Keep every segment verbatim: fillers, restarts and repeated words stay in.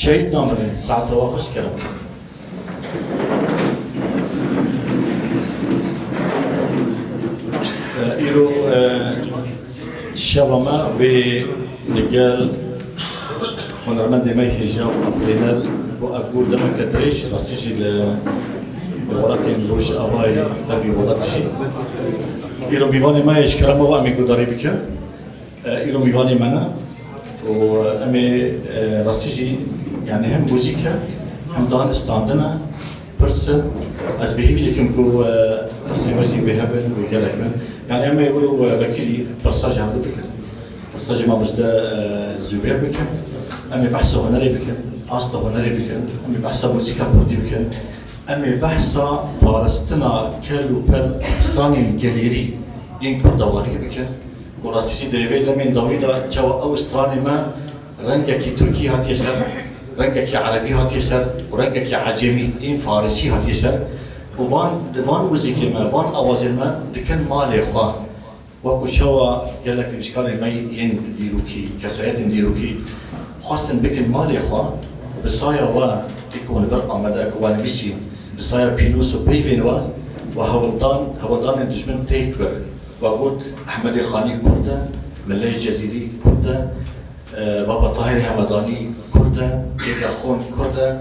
Şehîd namine, saeta we xweş kerem. E, îro, e, şeva me wê li gel hunermendê me hêja û afirîner û ev gor demeke dirêj rastî jî li, li welatên Rojavayê dervî welat jî. Îro mîvanê me yê ji kerema we em ê guhdarî bikin. E, îro mîvanê me ne û em ê, e, rastî jî, yanî hem muzîk e, hem dan standin e, pirs e. Ez bi hêvî dikim ku, e, pirsên we jî wê hebin, wê gelek bin. Yanî em ê wilo, e, vekirî pirsa ji hevdu bikin. Pirsa ji mamoste, e, Zubêr bikin. Em ê behsa hunerê bikin, asta hunerê bikin. Em ê behsa muzîka kurdî bikin. Em ê behsa parastina kel û pel stranên gelêrî yên kurdewariyê bikin. Ku rastî jî di vê demên dawî de çawa ew stranê me rengekî tirkî hatiye ser, rengekî erebî hatiye ser û rengekî ecemî ên farisî hatiye ser û van, di van muzîkê me, van awazên me dikin malê xwe. Wekû çawa gelek nivîskarên me yên dîrokî, kesayetên dîrokî xwestin bikin malê xwe, bi saya we ê ku hûn vir amade, ku we nivîsîn, bi saya pînos û peyvên we, we hewldan, hewldanên dijmin têk bir. We got, Ehmedê Xanî Kurd e, Mileyê Cezîrî Kurd e, e, Baba Tahirê Hemedanî Kurd e, Cêgerxon Kurd e.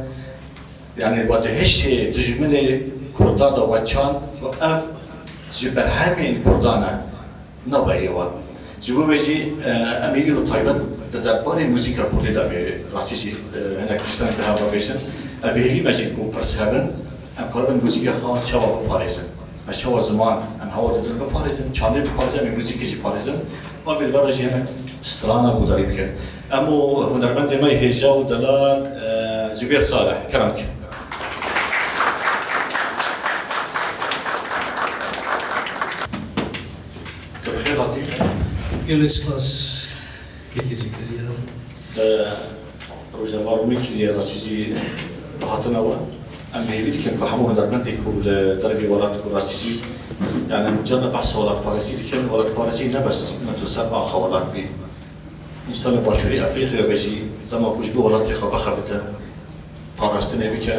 Yanî we di hişê dijminê Kurda de we çand û ev ji berhemên Kurdan e, ne berê we. Ji bo vê jî, e, em ê îro taybet di derbarê muzîka Kurdî de em ê rastî jî, e, hinek tiştan bi hev re bêjin. Em bi hêvî me jî ku pirs hebin, em karibin muzîka xwe çawa biparêzin. Me çawa ziman, em hewa didin biparêzin, çandê biparêzin, em ê muzîkê jî parêzin. Wan bê li ber re jî hinek strana guhdarî bikin. Em û hunermendê me hêja û delal, e, Zubêr Salih, kerem bikin. Tu bi xêr hatî. Gelek spas. Kekê Zekeriya. Te Rojava Rûmî kiriye, rastî jî hatina we. Em bi hêvî dikin ku hemû hunermendê ku li dervê welat ku rastî jî, yani em carna behsa welatparêzî dikin, welatparêzî ne bes me tu ser axa welat bî. Însanê Başûrê Efrîqya be jî dema ku ji bo welatê xwe bixebite, parastinê bike,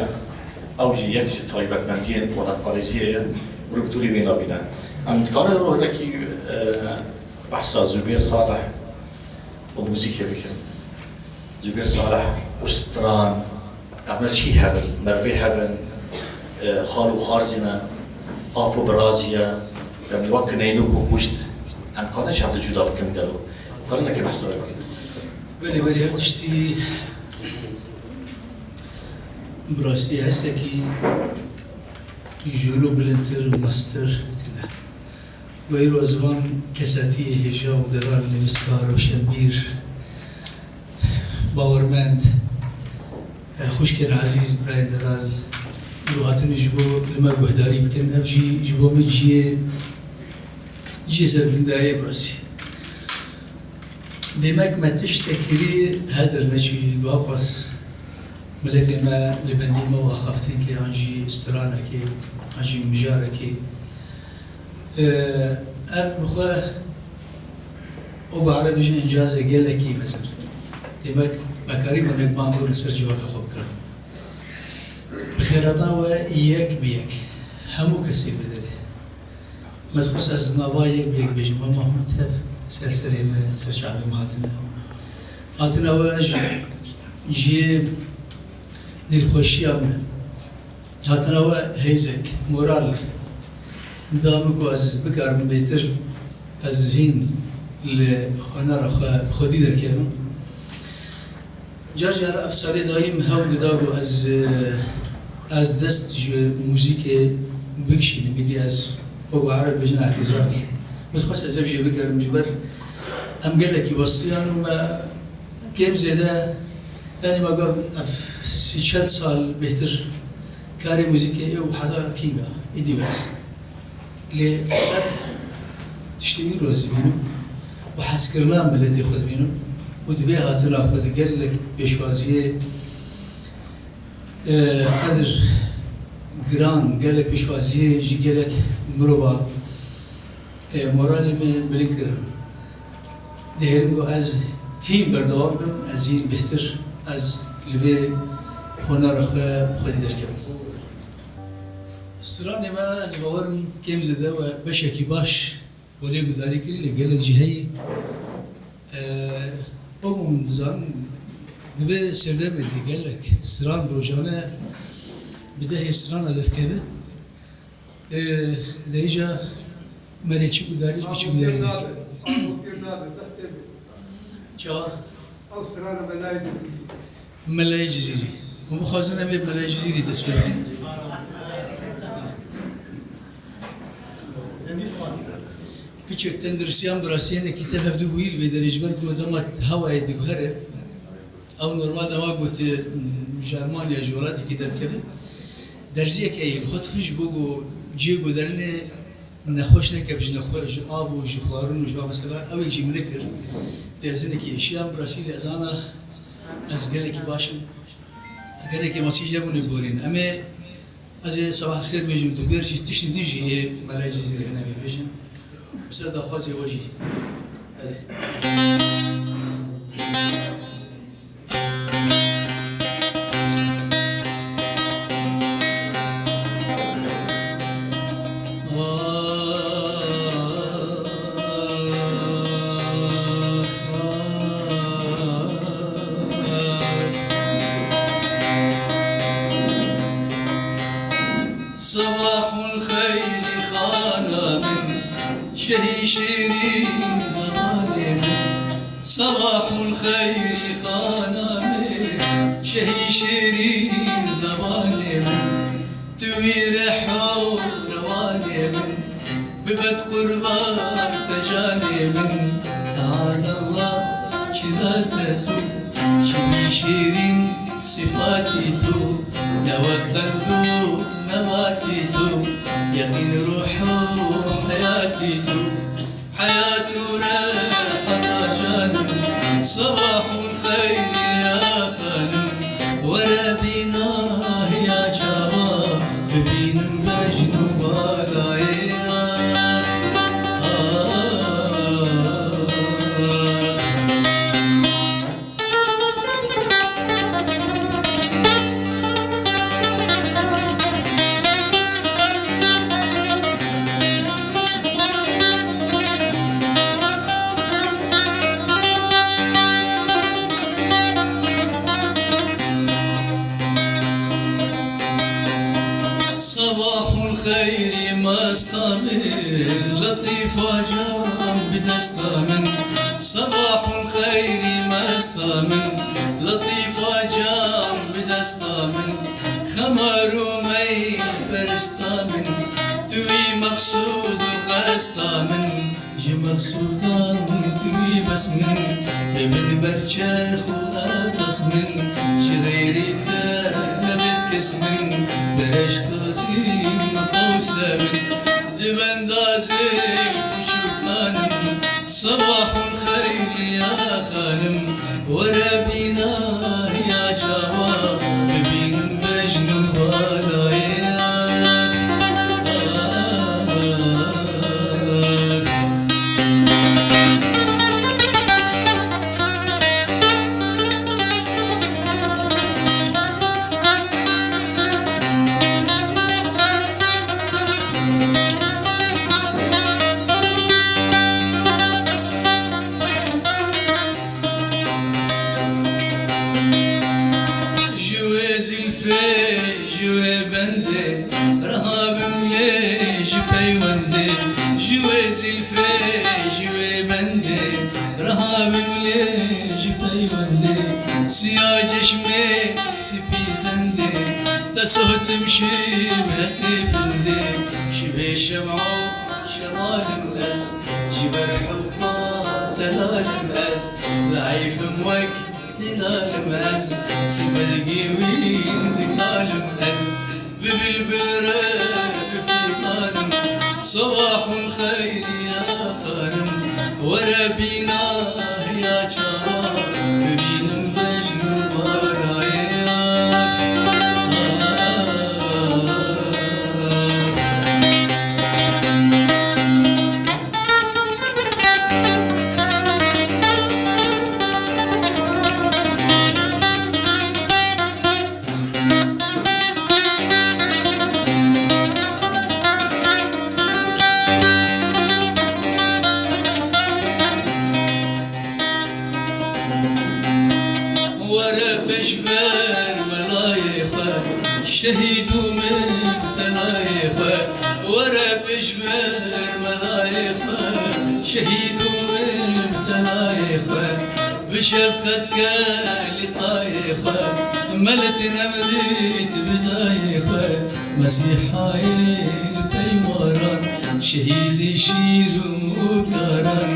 ew jî yek ji taybetmendiyên welatparêziyê ye, rû bi dûrî wê nabîne. Em dikarin ro hinekî, e, behsa Zubêr Salih û muzîkê bikin. Zubêr Salih û stran, em ne çî hebin, mervê hebin, e, xal û xarzî ne, ap û birazî ye, em wek neynûk û mûşt, em karin ji hev de cuda bikin gelo. Karin nekê behsa wê bikin. Belê, belê, her tiştî bi rastî hestekî ji wilo bilindtir û mestir tune. Weyro ziman kesatiyê hêja û delal, nivîskar, rewşenbîr, bawermend, e, xwişkên ezîz, birayên delal, îro hatine ji bo li me guhdarî bikin. Ev jî ji bo min cihê, cihê serbilindayê bi rastî. Demek me tiştek kirî hedir neçûyî, bi heqas miletê me li bendî me û axaftinkê an jî stranekê, an jî mijarekê. Ev bi xwe û bi erebî jî încazê gelekî mezin. Demek me karî hinek bandor li ser civaka xwe bikira. Bi xêrhatina we yek bi yek hemû kesê bi dilê. Me dixwest ez nava yek bi yek bêjim, ema hûn tev ser serê me, ser çavê me hatine. Hatina we ji, cihê dilxweşiya min e. Hatina we hêzek, moral da min ku ez bikarim bêtir ez hîn li hunera xwe bi xwedî derkevim. Car car ev salê dayî min hewl dida ku ez, ez dest ji muzîkê bikişînim, îdî ez wek we ereb bêjin îtîzar. Min dixwest ez ev jê bikerim, ji ber em gelekî westiyan û me kêm zêde, yanî me got ev sî çel sal bêhtir karê muzîkê ê û heta kînga, îdî bes. Lê ev tiştê îro ez dibînim û hezkirina miletê xwe dibînim û di vê hatina xwe de gelek pêşwaziyê, e, qedir giran, gelek pêşwaziyê ji gelek mirova, e, moralê me bilind kirin. Dihêlim ku ez hîn berdewam bim, ez hîn bêhtir, ez Li vê honera xwe xwedî derkevin. Stranê me, ez bawer im kêm zêde we beşekî baş holê gudarî kirî, lê gelek jî heyî. Eee, wek hûn dizanin, di vê serdemê de gelek stran rojane bi dehê strana derdikeve. Eee, de îca merê çi gudarî, çi gudarî neke. Çawa? Melayê Cizîrî. Hûn bixwazin em ê Melayê Cizîrî dest pê bikin. Piçek tenduristiyan bi rastî hinekî tev hevdû bûyî li vê derê ji ber ku dema hewayê diguhere. Ew normal dema ku tu, mm, ji Almanya ji welatekî derdikeve. Derziyek heye li xwe dixin ji bo ku cihê goderinê nexweş neke ji nexwe, ji av û ji xwarin û ji va mesela ew ê jî min nekir. Lê ez hinekî êşiyam, bi rastî lê ez ana, ez gelekî baş im. Gelekî masî jî nebûne gorîn. Em ê, ez ê sebah xêr bêjim, tu bêr jî tiştê din jî ê Melayê Cizîrê hene bêjin. Bi ser daxwazê we jî. Erê. Sebahul xeyrî xana min, şehî şêrîn zemanê min. Sebahul xeyrî xana min, şehî şêrîn zemanê min. Tu wî rih û rewanê min, bibet qurban te canê min. Teala Allah çi date tu, çi wî şêrîn sifatî tu, ne wek qend û nebatî tu, yeqîn ruh û heyatî tu. Heyat û rehet a canim, sebahul xeyrî ya xanim. Were bîna hiya çawa, bibînim bejn û balayê. Ah, ah, ah. Sebahul xeyrî mesta min, letîfa can bi desta min. Sebahul xeyrî mesta min, letîfa can bi desta min. Xemar û mey perista min, tu wî meqsûd û qesta min. Ji meqsûdan tu wî bes min, bibin ber çerx û atlas min. Ji xeyrî te nebêt kes min, bereşta zî mixewse min. Di bendazê kûçûkan im, sebahul xeyrî ya xanim. Were bîna ya çawa, bibînim bejn û balayê. Ji wê zilfê, ji wê bendê, reha bim lê ji peywendê. Ji wê zilfê, ji wê bendê, reha bim lê ji peywendê. Siya ceşmê, sipî zendê, te sohtim şîv hetê findê. Ji wê şem'a şemalim ez, ji ber hewpa telalim ez. Zeîf im wek Hilalim ez, sîfedgî wî dikalim ez. Bi bilbil re bi fîqanim, sebahul xeyrî ya xanim. Were bîna hiya çawa, bibînim bejn û balayê. Were pêşber melayê xwe, şehîd û mibtelayê xwe. Were pêşber melayê xwe, şehîd û mibtelayê xwe. Bi şefqet ke lîqayê xwe, meletên emrî tu bi dayê xwe. Mesîhayê li peymaran, şehîdê şîr û karan,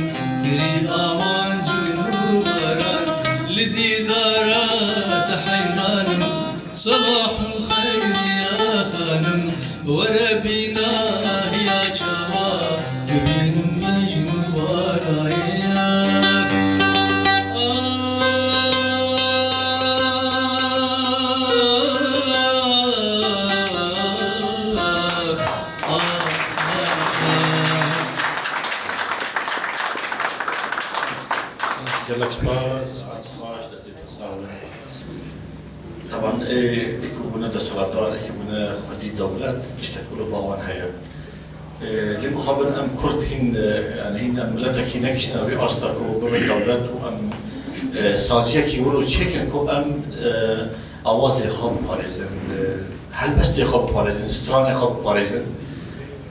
girî awan cûn û baran, li dîdara te heyran im. Sebahul xeyr ya xanim, were bîna hiya çawa, bibînim mecnûn balayê. Gelek spas. Teban, ê, ê ku bûne desthilatdar, ê ku bûne xwedî dewlet, tiştek ku li ba wan heye. Ê, lê mixabin em Kurd hîn, e, yani hîn em miletekî nekiştine vî asta ku bibin dewlet û em, e, saziyekî wilo çêkin ku em, e, awazê xwe biparêzin, e, helbestê xwe biparêzin, stranê xwe biparêzin.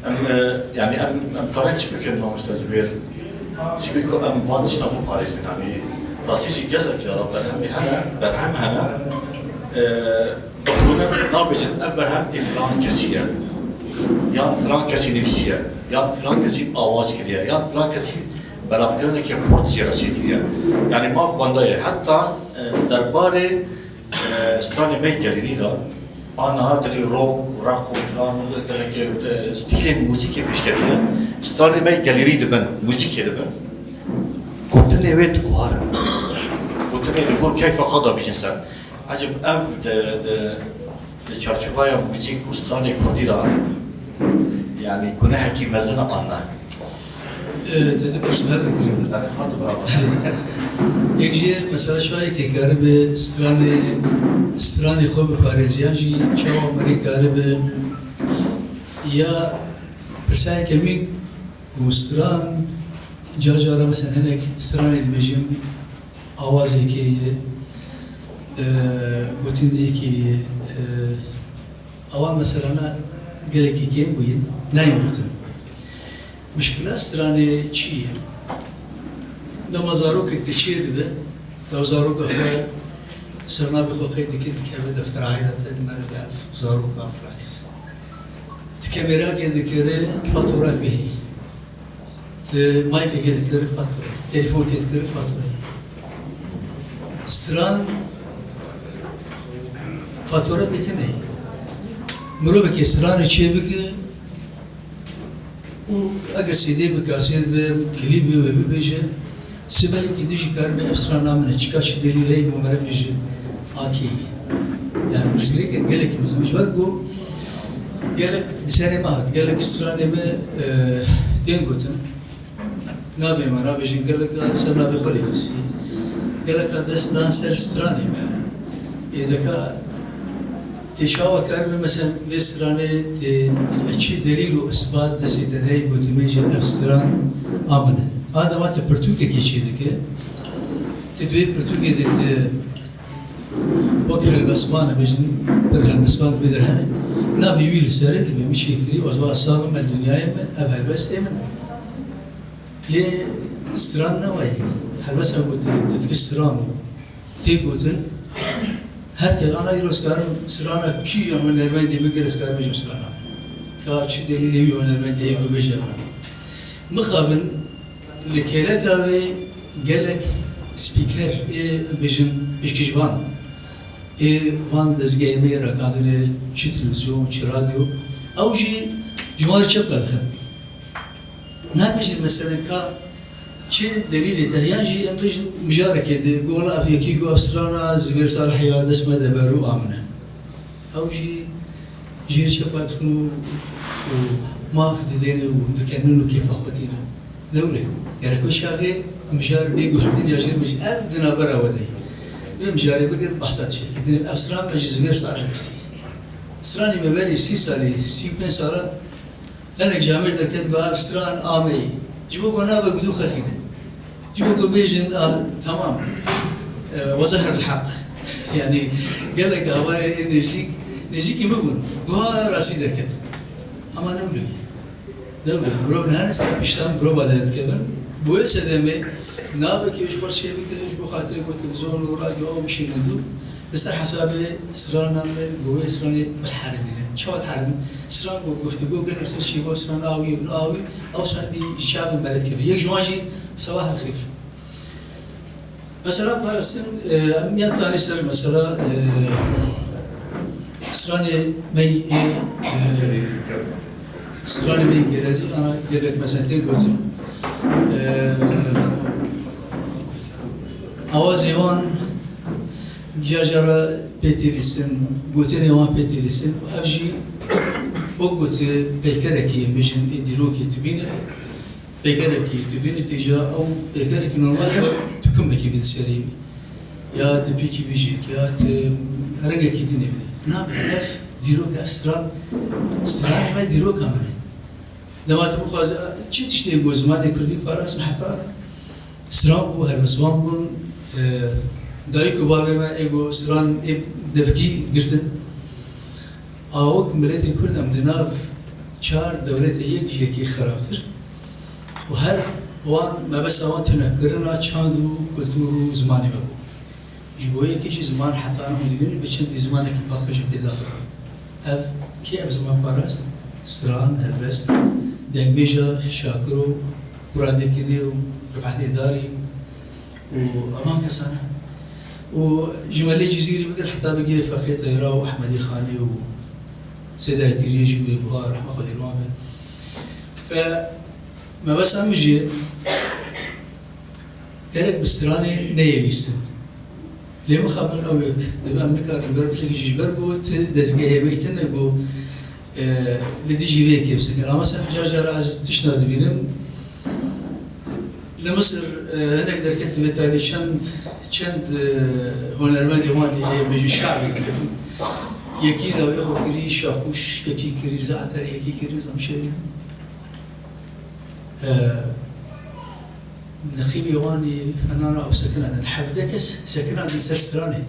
Em, e, yani em, em karin çi bikin mamoste Zubêr? Çi bî ku em van tiştan biparêzin? Yani rastî jî gelek cara berhemê hene, berhem hene. E, dixwînin nabêjin ev berhem ê filan kesî ye. Yan filan kesî nivîsiye. Yan filan kesî awaz kiriye. Yan filan kesî belavkirinekê xurt jê re çêkiriye. Yani maf wenda ye. Heta, e, derbarê, e, stranê me gelîrî de, a niha dilî rock û rap û filan û gelekê, e, stîlên muzîkê pêşketiye. Stranê me gelîrî dibin, muzîkê dibin. Gotinê wê diguharin. Gotinê li gor keyfa xwe de bêjin ser. Ecêb ev di, di, di çarçovaya muzîk û stranê kurdî de, yani gunehekî mezin e an ne? Ee, te di pirs me dikirin. Yek jî mesela çawa yekê karibe stranê, stranê xwe biparêze yan jî çawa mirê karibe ya pirsayeke min ku stran car cara mesela hinek stranê dibêjin awazekê ye, e, gotinekê ye, e, Awan meselana gelekî kêm bûyin, neyên gotin. Mişkila stranê çi ye? Dema zarokek te çêdibe, ew zaroka xwe sernavê xwe qeyd dike, dikeve deftera aîlete, dimerive ev zaroka filan kes. Ti kemêrakê dikere fatura pê heye. Ti maykekê dikirî faturayê, telefon kê dikirî faturayê. Stran fatura bêtinê. Mirovekê stranê çê bike û eger C D bi, kasêt bi, klîp bi wê bibêje, sibehekî din jî karibe ev strana min e, çika çi delîl heye bo me re bêje, a kê ye. Yani pirsgirêk gelekî mezin e. Ji ber ku gelek bi serê me hat, gelek stranê me, e, tên gotin. Nabê me, nabêjin geleka ser navê xwe lê xistî. Geleka dest dan ser stranê me. Ê deka tê çawa karibe, mesela vê stranê tê çi delîl û isbat destê te de heye, gotimê jî ev stran a min e. A dema te pirtûkekê çê dike, tê di wê pirtûkê de tê Wek helbestvan, bêjin, pir helbestvan pê de hene. Navê wî li ser e, dibê min çêkirî, ez va sax im, me dinyayê me, ev helbestê min e. Lê stran ne wayî. Helbesta ku tu, tu dikî stran û tê gotin, her kes, ana îro ez karim strana kî ya hunermendê bigire, ez karim bêjim strana. Ka çi delîlê wî hunermendê heye ku bêje min. Mixabin Li kêleka wê gelek spîker ê, bêjin, pêşkêşvan ê van dezgehê me yê rakandinê, çi televîzyon, çi radyo, ew jî ji wan re çepka dixin. Nabêjin meselen ka çi delîlê te, yan jî em bêjin mijarekê di, got wela ev yekî got ev strana Zubêr Salih ya dest me de berû a min e. Ew jî jê çepa dixin û, û maf didêne û dikevin û kêfa xwe tîne. Lewle, gerek wê çaxê mijar bê guhertin ya jê re bêjî, ev di navbera we de ye. Wê mijarê bigir, behsa tiştekî din. Ev stran me ji Zubêr Salih nivîsî. Stranê me berî sî salî, sî û pênc sala, hinek camêr derket, got, ev stran a me ye. Ji bo ku nabe gudu xexîne. Ji bo ku bêjin, a, temam. E, we zeher li heq. Yani gelek hevalê ê nêzîk, nêzîkî min bûn. Guha rastî derket. Ama ne wilo ye. Ne wilo ye. Mirov nihene ser pişta min, mirov bade dikevin. Bi wê sedemê navekê ji xwe çêbike, ji bo xatirê ku televîzyon û radyo ew bişînin dû. Li ser hesabê strana me, bi wê stranê biherimîne. Çawa diherimîne? Stran ku guftûgo kir, li ser çî got, stran a wî, a wî, ew stran dî ji çavên me re dikeve. Yek ji wan jî Sebah el Xêr. Mesela parastin, e, em ya tarî ser mesela, e, stranê me yê, e, stranê me yê gelerî, ana gelek mesela tê gotin. E, awazê wan car cara pê tê lîstin, gotinê wan pê tê lîstin. Ev jî wek gotiye peykerekî, em bêjin, ê dîrokê dibîne. Peykerekî tu bînî tê jî ew peykerekî normal e, tu kumekî bî di serê wî. Ya tu pîkî bî jî, ya tu rengekî din ê bidî. Nabe, ev dîrok, ev stran, stranê me dîroka min e. Dema tu bixwazî, çi tiştê ku zimanê kurdî parastin heta stran bû, helbestvan bûn, e, dayik û bavê me ê ku stran ê devkî girtin. A wek miletê Kurd em di nav çar dewletê yek ji yekê xirabtir û her wan mebesta wan tunekirina çand û kultur û zimanê me bû. Ji bo yekê jî ziman heta niha hûn dibînin bi çendî zimanekî paqij e pêdax. Ev kê ev ziman parast? Stran, helbest, dengbêja, şakiro, ûradekinê û Rifetê Darî. û evan kesan e. Û ji Melê Cizîrî bigir heta bigê Feqê Teyra û Ehmedî Xanî û Sêdayê Tîriyê jî wê buha rehma Xwedê li wan be. Ve mebesta min jî gerek bi stranê neyê lîstin. Lê mixabin ew yek dibe em nikarin li ber pisekî jî ji ber ku ti dezgehê me î tune ku, e, li dijî vê yekê bisekin. Ama sen car cara ez tişta dibînim. Li Misir, e, hinek derketin vê tarî çend, çend, e, hunermendê wan ê bêjin şairî derketin. Yekî dawiyê xwe kirî şakûş, yekî kirî ze'ter, yekî kirî zemşêr. E, Niqîbê wan ê fenana ew sekina din. Hevdeh kes sekina din ser stranê.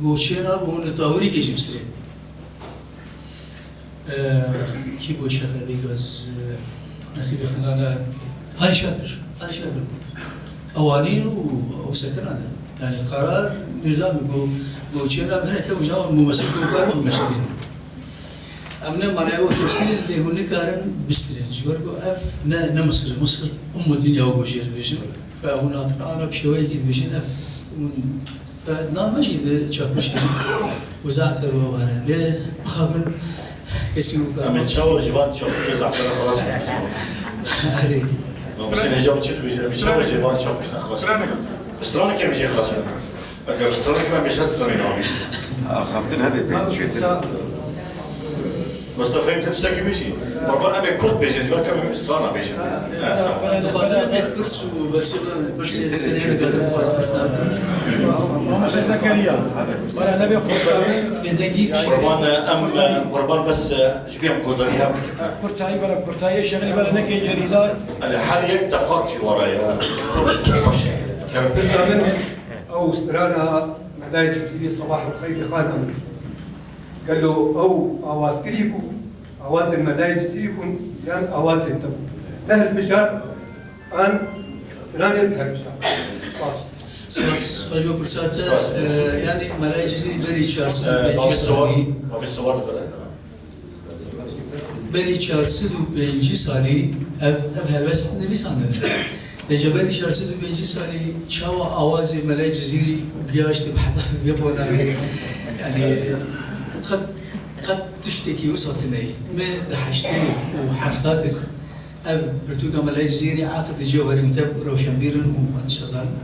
Goçê ra hûn li tawirîkê jî bistrên. Ee, kî bû şefe dê gaz, e, nexîbê xinana, Hay Şatir, Hay Şatir. Ewanî û ew sekina de. Yani karar nizam go, go çêna bine ke uca mumesir, go kar mumesirin. Em ne manaya o tefsîrê lê hûn nikarin bistirin. Ji ber ku ev ne, ne Misir, Misir ummu dinya û gojê dibêjin. Ve hûn hatin Arab şeweyekî dibêjin ev hûn Ve name jî di çakûşê wezartê ro hene. Lê mixabin keskî û Em ê çawa ji van çakûşê zehfera xelas bikin? Erê. Hüseyin Hecî çi dibêje? Em ê çawa ji van çakûşê xelas bikin? Stranekê em jê xelas bikin. Eger stranekê em bêje stranê navî. Axaftin hebe pê çêtir. Mustafa Emin tiştekî bêjî. Qurban em ê kurt bêjin, ji ber ku em ê strana bêjin. Em dixwazin em ê pirs û bersê, pirsê serê nikarin bixwazin pirs nakin. Mamoste Zekeriya, bera nebê xurtayî. Bêdengî bişî. Qurban, em, qurban bes, e, ji bî em godarî hev bikin. Kurtayî bera kurtayî, şexlî bera nekê cerîda. Elê her yek deqak jî wara ye. Baş e. Em Pirsa min, ew strana Melayê Cizîrî Sebah el Xeyrî Xana min. Gelo ew awazkirî bû, awazên Melayê Cizîrî bûn yan awazên te bûn? Te hilbijart an stranê te hilbijart? Spas. Spas, spas bo pirsa te. Spas. E, yani Melayê Cizîrî berî çar sed û pêncî salî. Berî çar sed û pêncî salî ev, ev helbest nivîsandin. Lê ji berî çar sed û pêncî salî çawa awazê Melayê Cizîrî giyaşt bi heta vê xwe navê. Yani qet, qet tiştekî wisa tune ye. Me di heştê û hefta de ev pirtûka Melayê Cizîrî Aqid Cewherî, te rewşenbîr in û me tişta zanin.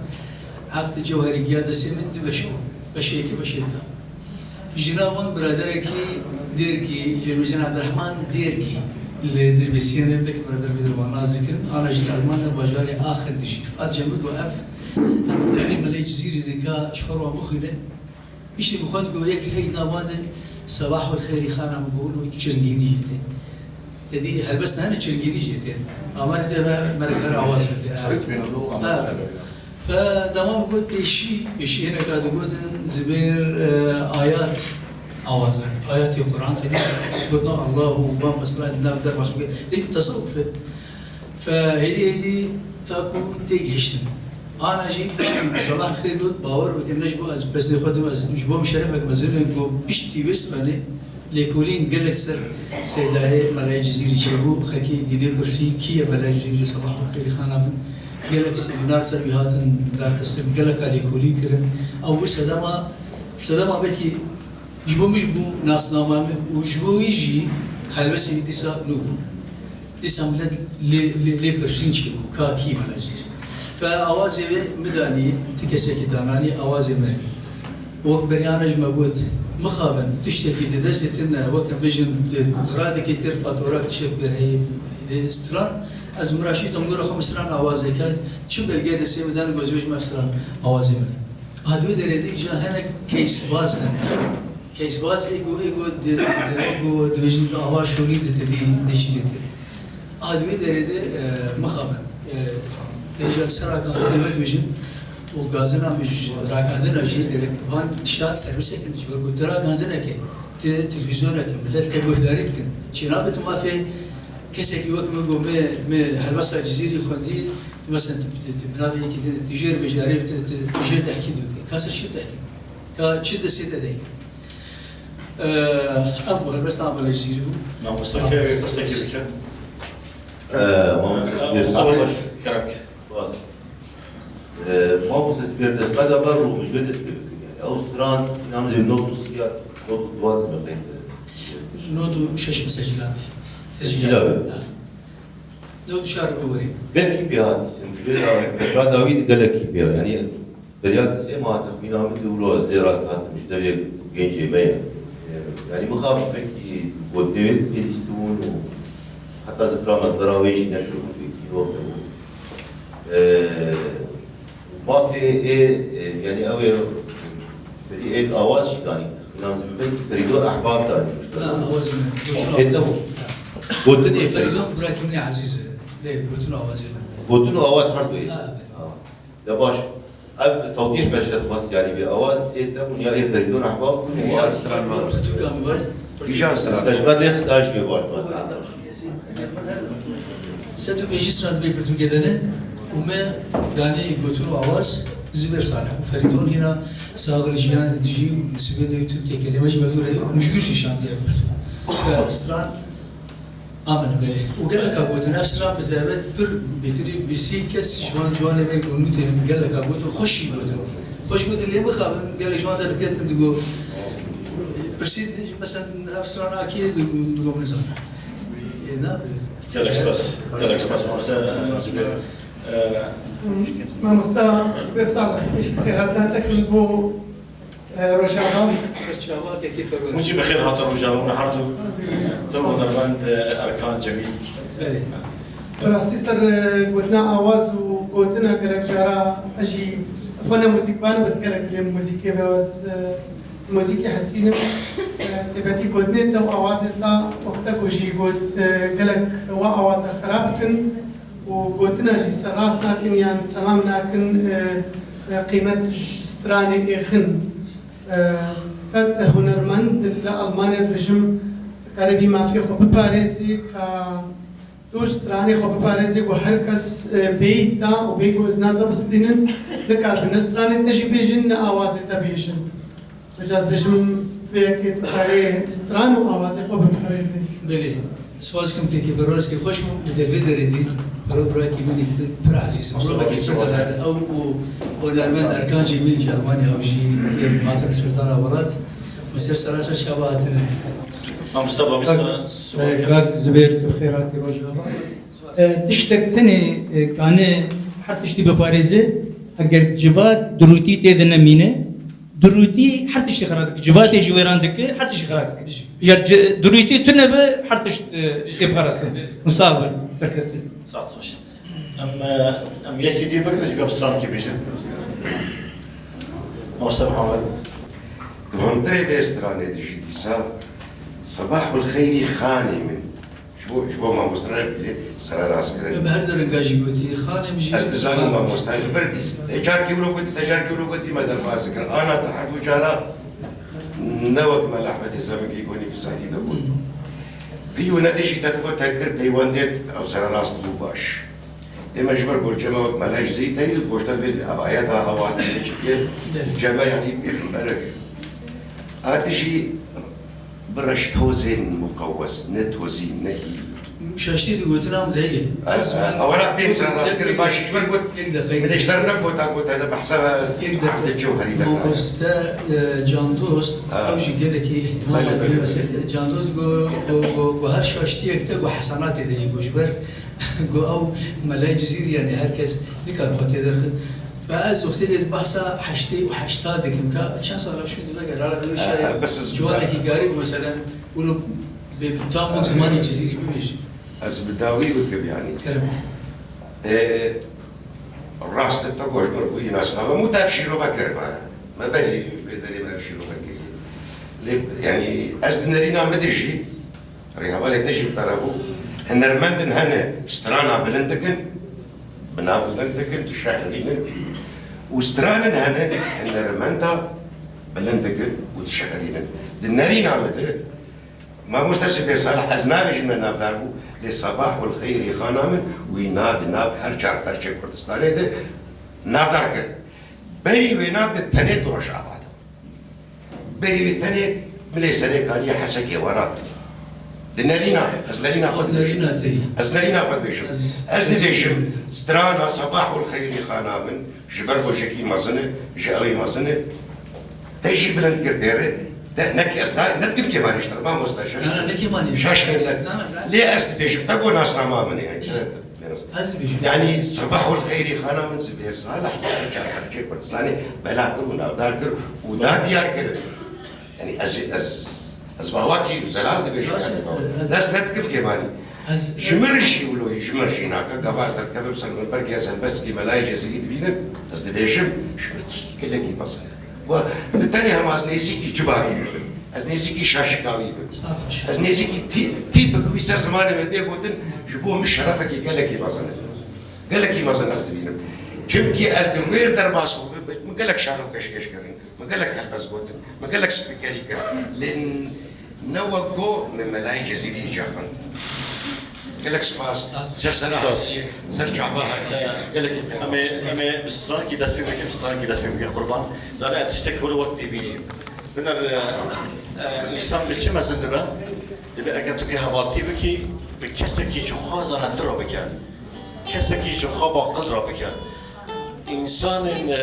Aqid Cewherî giya destê min du beş bû. Beşê yekê, beşê dida. Jina wan biraderekî Dêrkî, Cemîlcan Ebdurehman Dêrkî li Dirbêsiyê ne, belkî birader vê dir wan nas dikin. Ana jî li Almanya, bajarê Aachen dijî. Hat cem min got ev, ev pirtûkê Melayê Cizîrî nika ji xwe re wan bixwîne. Piştî min xwend got yek hey nava de Sebah el Xeyrî Xana min got, wilo çirgînî jê tê. Te dî helbest nehêne çirgînî jê tê. Ama te me, me re awaz bide. Ha. Ritmê ne, ha. Fe dema min got pêşî, pêşî hineka digotin Zubêr, e, ayat awaz e. Ayatê Quran tê de gotina Allah û van mesela nav der baş bike. Tê tasawuf e. Fe hêdî hêdî taku tê gihiştin. Ana jî piştî mesela xêr got, bawer bikin, ne ji bo ez pesnê xwe dim, ez ji bo min şerefek mezin e, ku piştî wê stranê lêkolîn gelek ser Seydayê Melayê Cizîrî çêbû, xelkê dînê pirsî, kî ye Melayê Cizîrî, Sebah û Xêrî xana min? Gelek semînar ser wî hatin darxistin, geleka lêkolîn kirin. Ew bû sedema, sedema belkî ji bo min jî bû nasnama min û ji bo wî jî helbestê wî dîsa nû bû. Dîsa milet lê, lê, lê pirsîn çêbû, ka kî Melayê Cizîrî? Fe awazê wê min danî, ti kesekî dananî awazê min. Wek beriyane ji me got, mixabin, tiştekî di destê te ne, wek em bêjin, tu xiratekê dikir, fatura tiştek pê heye, dê stran, ez miraşî dongora xwe min stran awazê ke, çi belge destê min dan, goz bêjim ev stran awazê min e. A di wê derê de îca hene keysbaz hene. Keysbaz ê ku, ê ku di, di, ê ku dibêjin di ava şorî de te dî neçî lê dikir. A di wê derê de, e, mixabin. E, hêja ser rakandinê me dibêjin û gazina min ji rakandina jê gerek van tişta serbisekin ji ber ku tu rakandinekê, tu televîzyonekê, milet te guhdarî dikin. Çênabe tu mafê kesekî wek min got, me, me helbesta Cizîrî xwendî, tu mesela tu, tu, tu bi navê yekî din, tu jêr bêjdarî, tu, tu, tu jêr tehkîd bike. Ka ser çi tehkîd? Ka çi destê te dey? Ev bû, helbesta Amelê Cizîrî bû. Mamoste kê, qistekê bike. Ee, mamoste Zubêr, sağ ol. Kerem ke. Spas. Ee, mamoste Zubêr, destpêda ber rû, ji wê dest pê bikin. Yani, ew stran, nam zê not û sîya, not û duwa zî me qeyd kir. Not û şeş min secîlat. Secîla be. Ha. Not û şar bi werî. Belkî pê hatî sin. Vê da, fekra dawî de gelekî pê. Yani, Beriya di sê mah texmîna min di wilo ez lê rast hatim ji devê gencê me ye. Yanî mixabin belkî gotinê wê dibêjîstibûn û heta zikra mezbera wê jî nekiribû, wê kîrok hebû. Mafê ê, yanî ew ê berî ê awaz jî danî. Texmîna min belkî Ferîdor Ehbab danî. Na, awazê min. Ê te bû. Gotinê Ferîdor birakî min ê ezîz e. Lê gotin û awazê min. Gotin û awaz her du ê. Ha, evet. Ha. De baş. Ev tewdîh me şert xwest, yanî vê awaz ê te bûn ya ê Ferîdon Ehbab bûn û Îjan Stran me. Pirtûka min bay. Îjan Stran. Stejber rêx staj wê baş bas. Sed û pêncî stran dibê pirtûkê de ne û me danî gotin û awaz Zibêr Salih û Ferîdon hîna saxil jiyan dijî sibê de YouTube têkelê me jî mevdû re mijgûr jî şandiye pirtûk. Stran Amin, belê. Û geleka gotin, ev stran bi taybet pir bêtirî bîsî kes ji van ciwanê me ku nûtên geleka gotin, xweş jî gotin. Xweş gotin, lê mixabin, gelek ji wan derdiketin, digo, pirsî, mesela, ev stran a kê ye, digo, digo, nizanim. Ê, nabe. Gelek spas. Gelek spas, mamoste Zubêr. Ee, Mamosta Zubêr Salih, pişt xêrhatina te kirin bo Rojava. Serçava tekî perwer. Hûn jî bi xêr hatin Rojava, hûn her du. Te hunermend Erkan Cemîl. Belê. Bi rastî ser, e, gotina awaz û gotina gerek cara ez jî, ez xwe ne muzîkban im, ez gelek lê muzîkê ve ez, e, muzîkê hesînim. E, taybetî gotinê te û awazê te wek te ku jî got, e, gelek wa awaza xerab dikin. û gotina jî ser rast nakin yan temam nakin, e, e, qîmet ji stranê êxin. E, qet hunermend li Almanya ez bêjim, dikare vî mafê xwe biparêzê, ka tu stranê xwe biparêzê ku her kes, e, bêyî ta û bêyî ku izna te bistînin, nikar bi ne stranê te jî bêjin, ne awazê te bêjin. Hocam, ez bêjim vê yekê tu karê stran û awazê xwe biparêzî. Belê. Spas dikim kekê Perwaz, kê xweş bû, min te vê derê dît. Piro birakî min î pir ezîz. Mustafa Mustafa Kemal. Kemal. Ew û hunermend Erkan Cemîl ji Almanya, ew jî hatin serdana welat. Min ser sera ser çava hatine. Ha, Mustafa, Bak, Mustafa, e, Kak Zubêr, tu xêr hatî Rojava. E, tiştek tenê, e, kane her tiştî biparêze, eger civat dirûtî tê de nemîne, dirûtî her tiştî xera dike. Civatê jî wêran dike, her tiştî xera dike. Eger ci-, dirûtî tune be, her tişt, e, tê parastin. Min sax bin, serkeftin. Sax xweş. Em, e, em yekî dî bikin, ji gel strankê bêjin. Mamoste Muhammed. Muhimtirê vê stranê dijî dîsa, Sebahul xeyrî xanê min. Bo, ji bo mamoste re bide sererast kirin. Me bi her du ringa jî gotî, xanim jî. Ez dizanim mamoste, li vir dîs. Te carkî wilo gotî, te carkî wilo gotî, me derbas kir. Ana te her du cara ne wek Mela Ehmedê Zemikî gonî bi saetî de bûn. Vî û ne te jî te digot te kir peywendiyek ew sererast bû baş. Ê me ji ber borcê me wek Mela Cizîrî teyî goşta vê avayeta hawazî çikiye ceme yanî pêxemberek. A dijî bi reş tozên muqewes, ne tozî, ne hî. Şaştî di gotina min de heye. Ez, ez, wana pênc sene rast kir, baş ji ber got, yek deqe, min ji ber ne gota, gota de behsa Ehmedê Cewherî de. Mamoste, e, Candost, ew jî gelekî îhtîmal hebe. Belê, belê. Candost go, go, go, go her şaştiyek de go hesanatê de yê, go ji ber Got ew Mela Cizîrî, yanî her kes nikar xwe tê derxin. Ve ez wextê lê behsa heştê û heşta dikim ka çend sala şûn dibe gerara bi şaye ciwanekî garî bû, meselen, wilo bê tam wek zimanê Cizîrî bibêjî. Ez bi dawî bikim, yanî. Kerem. Ê, rast e, te goş mir bûyî nasname. Mû te ev şîrove kirime. Me berî vê derê me ev şîrove kiriye. Lê, yanî, ez di nerîna me de jî, rêhevalê te jî bi te re bû, hunermendin hene strana bilind dikin, bi nav bilind dikin, dişehirînin. Û stranin hene hunermenda bilind dikin û dişehirînin. Di nerîna me de, Mamoste Zubêr Salih, ez nabêjim me navdar bû, lê Sebah ul Xeyrî xana min wî na di nav her çar perçê Kurdistanê de navdar kir. Berî wêna bi tenê di Rojava de. Berî wê tenê milê serê kariye Hesekê wana. Di nerîna, ez nerîna xwe dibêjim. Nerîna te ye. Ez nerîna xwe dibêjim. Ez, ez dibêjim, strana Sebah ul Xeyrî xana min, ji ber ku jekî mezin e, ji ewî mezin e, te jî bilind kir pê re, te, ne, ez da, ne dikim kêmanî ji te re, mamoste, şaş. Na, na, ne kêmanî. Şaş ne, ne. Na, na, ez dibêjim, te got nasnama min e, yanî, evet, evet. Ez dibêjim. Yanî, Sebah ul Xeyrî xana min Zubêr Salih, çar perçê Kurdistanê bela kir û navdar kir û da diyar kir. Yanî ez, ez, ez bi awakî zelal dibêjim. Rast e, yanî, ez, ez ne dikim kêmanî. Ez, ji min re jî wilo ye, ji min re jî nake. Gava ez derkevim ser minberkê, ez helbestekî Melayê Cezîrî dibînim, ez dibêjim, ji min tişt gelekî mezin e. Wa, bi tenê hema ez nêzîkî ciba wî bibim. Ez nêzîkî şaşika wî bibim. Saf e. Ez nêzîkî tî-, tîpik wî ser zimanê min bê gotin, ji bo min şerefekî gelekî mezin e. Gelekî mezin ez dibînim. Çimkî ez li wêr derbas bûbim, min gelek şano pêşkêş kirin. Me gelek helbest gotin, me gelek spîkerî kir. Lê ne wek go me Melayê Cezîrî îca xwend. Gelek spas. Sağ ol. Ser sera hatiye, ser çava hatiye. Gelek em ê, em ê bi strankî dest pê bikin, strankî dest pê bikin qurban. Zane ez tiştek wilo wek tê bînî. Biner, e, e, însan bi çi mezin dibe? Dibe eger tu kê hevaltî bikî, bi kesekî ji xwe zanettir re bike. Kesekî ji xwe baqil re bike. Însanên, e,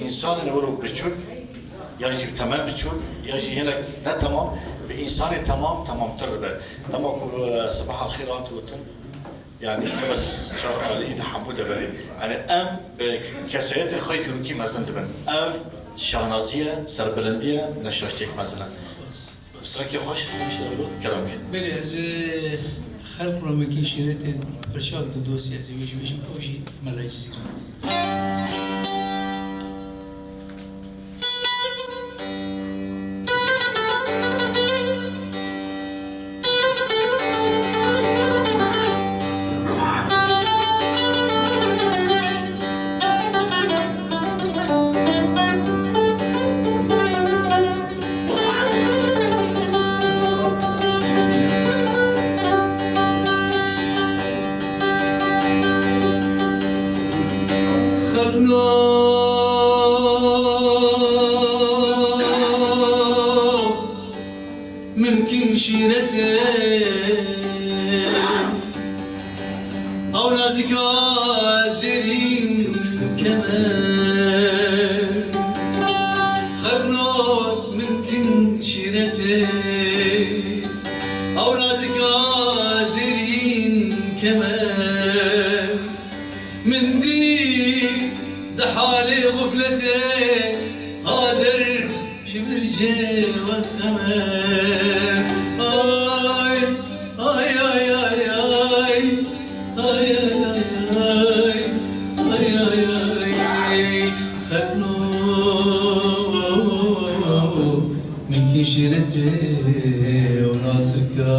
însanên wilo biçûk, ya jî bi temel biçûk, ya jî hinek ne temam, bi însanê temam, temamtir dibe. Dema ku, e, Sebah Alxêr hat gotin, yanî, ne bes çar alî, di hemû deverê. Yanî, em bi kesayetên xwe yekî rûkî mezin dibin. Ev şahnazî ye, serbilindî ye, ne şaştiyek mezin e. Strekê xweş, hemî şeref, kerem ke. Belê, ez, e, xelq ro mekî şîretê pirçak di dosyê ez ê wê jî bêjim, ew jî Mela Cizîr. Xelno min kin şîretê. Ew nazika zêrîn kemer, xerno min kin şîretê. Ew nazika zêrîn kemer, min dî di halê xufletê hadir. Ji vir cê we xemer. Ay, ay, ay, ay, ay. Ay, ay, ay, ay. Ay, ay, ay, ay. Xelno, min kî şîretê û nazika.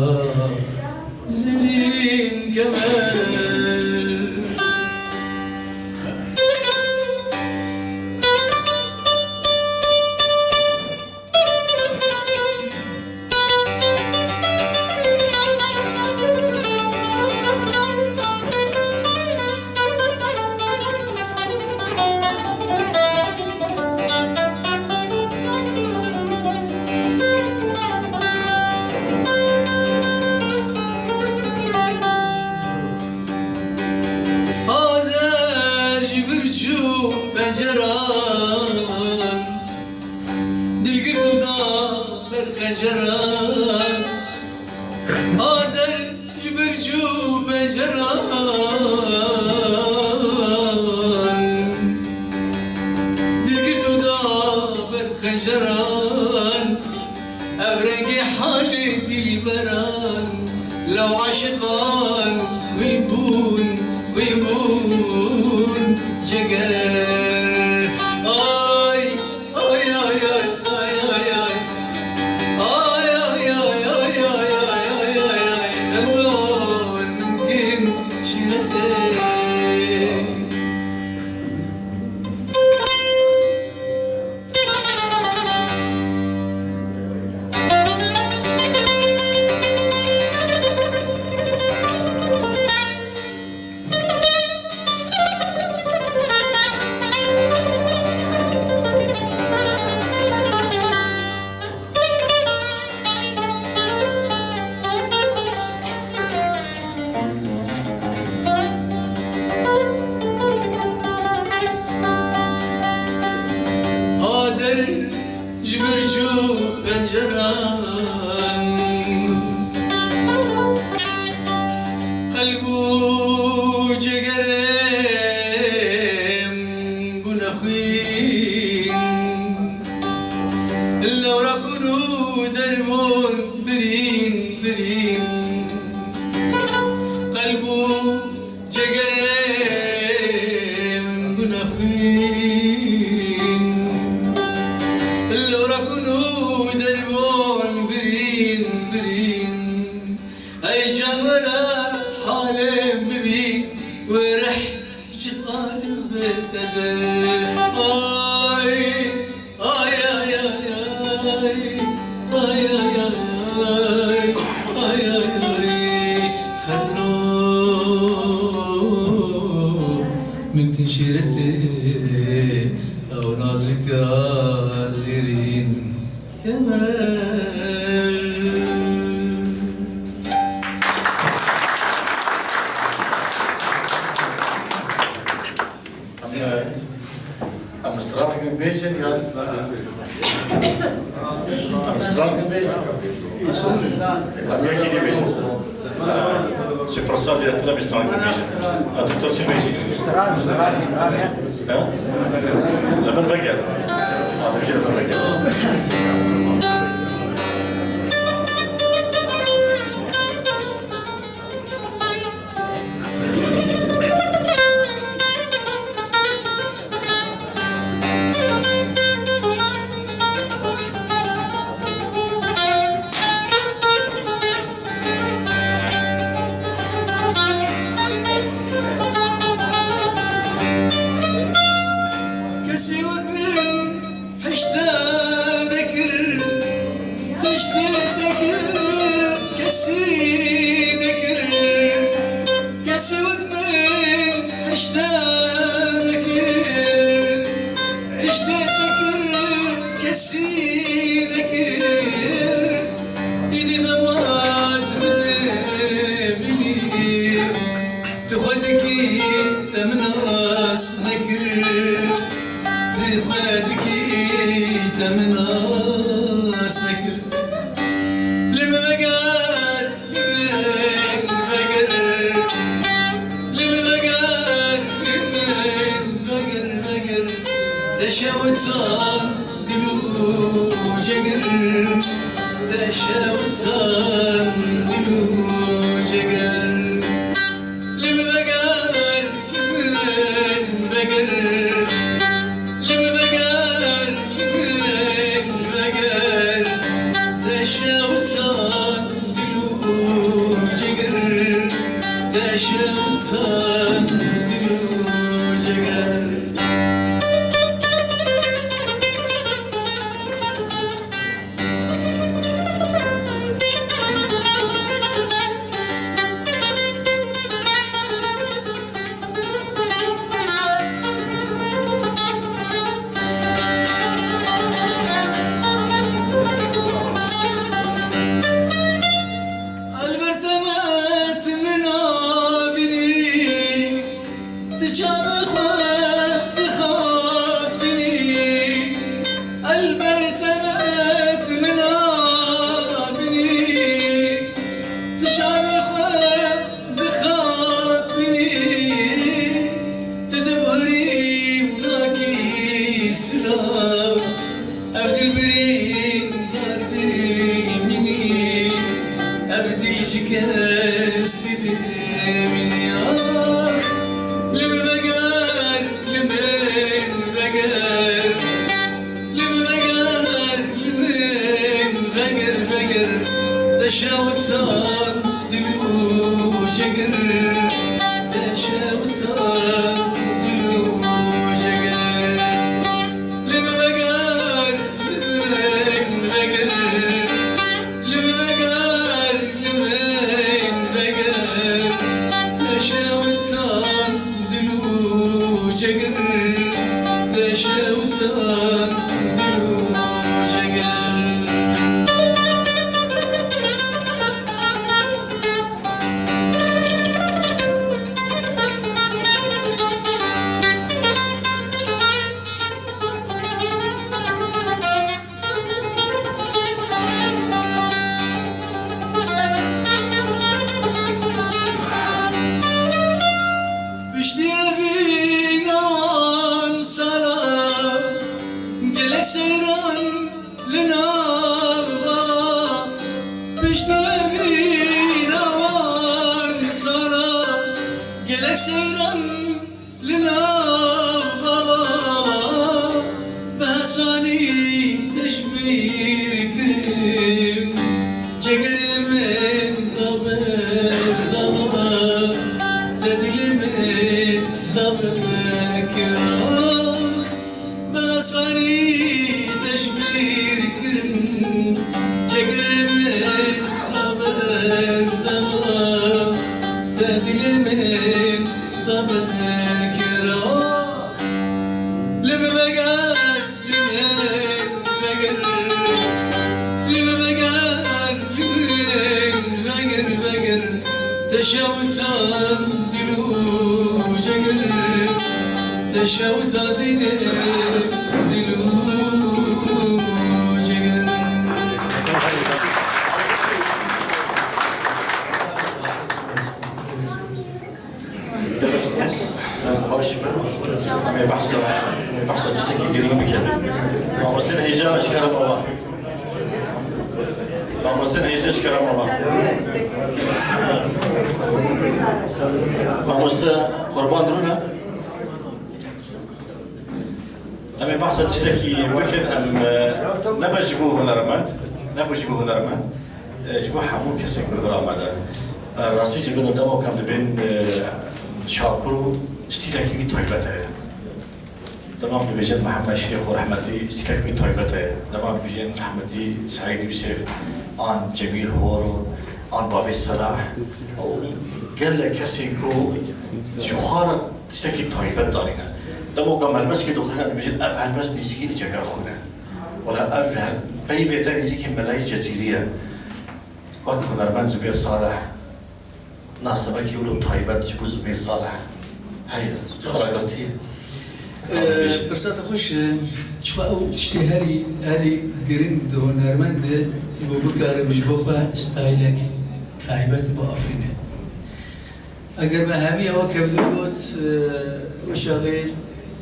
Zerîn kemer. Ader ji birç û penceran, dilgirt û da ber xenceran. Ader ji birc û penceran, dilgirt û da ber xenceran. Ev rengê halê dilberan, lew aşiqan xwîn bûn, xwîn bûn ceger. Ay, ay, ay, ay, ay, ay, ay. Ay, ay, ay, ay, ay, ay, ay, ay, ay, xelwan min kin şîretê. Ader ji birc û penceran, qelb û cegerê min bûne xwîn. Lewra kun û derbûn birîn, birîn. Qelb û cegerê min bûne xwîn. Lewra kun û derbûn birîn, birîn. Ey can were halê min bibî, wê rih ji qalbê te der. Ay, ay, ay, ay, ay. Ay, ay, ay, ay. Ay, ay, ay. Xero, min kin şîretê ew nazika zîrîn. Kemer. Em, em stranekê bêjin ya em stranekê bêjin. Em yekî dî bêjin. Ji pirsa zêdetir em stranekê bêjin. A doktor çi bêjî? He? Li vir vegere. A, dibêje li vir vegere. Kesî wek min hişte nekir, tiştê te kir kesî nekir. Kesî wek min hişte nekir, tiştê te kir kesî nekir. Îdî dema tu dibînî, tu xwe dikî te min nas nekir. Tu xwe dikî te min nas nekir. Li min veger, li min veger. Li min veger, li min veger, veger. Te şewitan dil û ceger. Te şewitan dil û ceger. Li min veger, li min veger, li min veger, li min veger. Te şewitan dil û ceger. Elbert Emet min abînî, tu çavê xwe dixapînî. Elbert Emet min abînî, tu çavê xwe dixapînî. Tu dibirî û nakî silav. Ev dil birîndar dimînî, ev dil ji kesî dimînî. Ax, li min veger, li min veger, li min veger, li min veger, veger. Te şewtan dil û cegir, te şewtan dil û cegir. Li min veger, li min veger, li min veger, li min veger. Te şewtan dil û cegir, te şewtan dil û cegir. Piştî evîna wan sala, gelek seyran li nav bava. Piştî evîna wan sala, gelek seyran li nav bava, bi hesanî te ji bîr kirim. Cegerê min da ber dava, te dilê min da ber kir. Ax, bi hesanî te ji bîr kirim. Cegerê min da ber dava, te dilê min da ber kir. Ax, li min veger, li min veger, li min veger, li min veger, veger. Te şewtan dil û cegir, te şewta dînê dil û cegir. Baş, em ê behsa, em ê behsa tiştekî girîng bikin. Mamoste hêja ji kerema we. Mamoste hêja ji kerema we. Mamoste Qurban rûne. Em ê behsa tiştekî bikin, em, e, nebe ji bo hunermend, nebe ji bo hunermend, e, ji bo hemû kesên ku li vir amade. E, rastî jî bin û dema ku em dibên, e, Şakir û stîlekî wî taybet heye. Dema em dibêjin Mihemed Şêx û rehmetî, stîlek wî taybet heye. Dema em dibêjin rehmetî Seîd Yûsif, an Cemîl Horo, an Bavê Selah, û gelek kesên ku ji xwe re tiştekî taybet danîne. Dema ku em helbestkê dixwînin, em dibêjin, ev helbest nêzîkî li ceger xwe ne. Wela ev he-, peyvê te nêzîkî Melayê Cezîrî ye. Wek hunermend Zubêr Salih, nasnamekî wilo taybet ji bo Zubêr Salih heye, xwe ragirt. Ee, pirsa te xweş e, çiqa ew tiştê herî, herî giring di hunermend de ku bikarim ji bo xwe stayîlek taybet biafirîne. Eger me hemî ewa kevdû got, e, weşaxê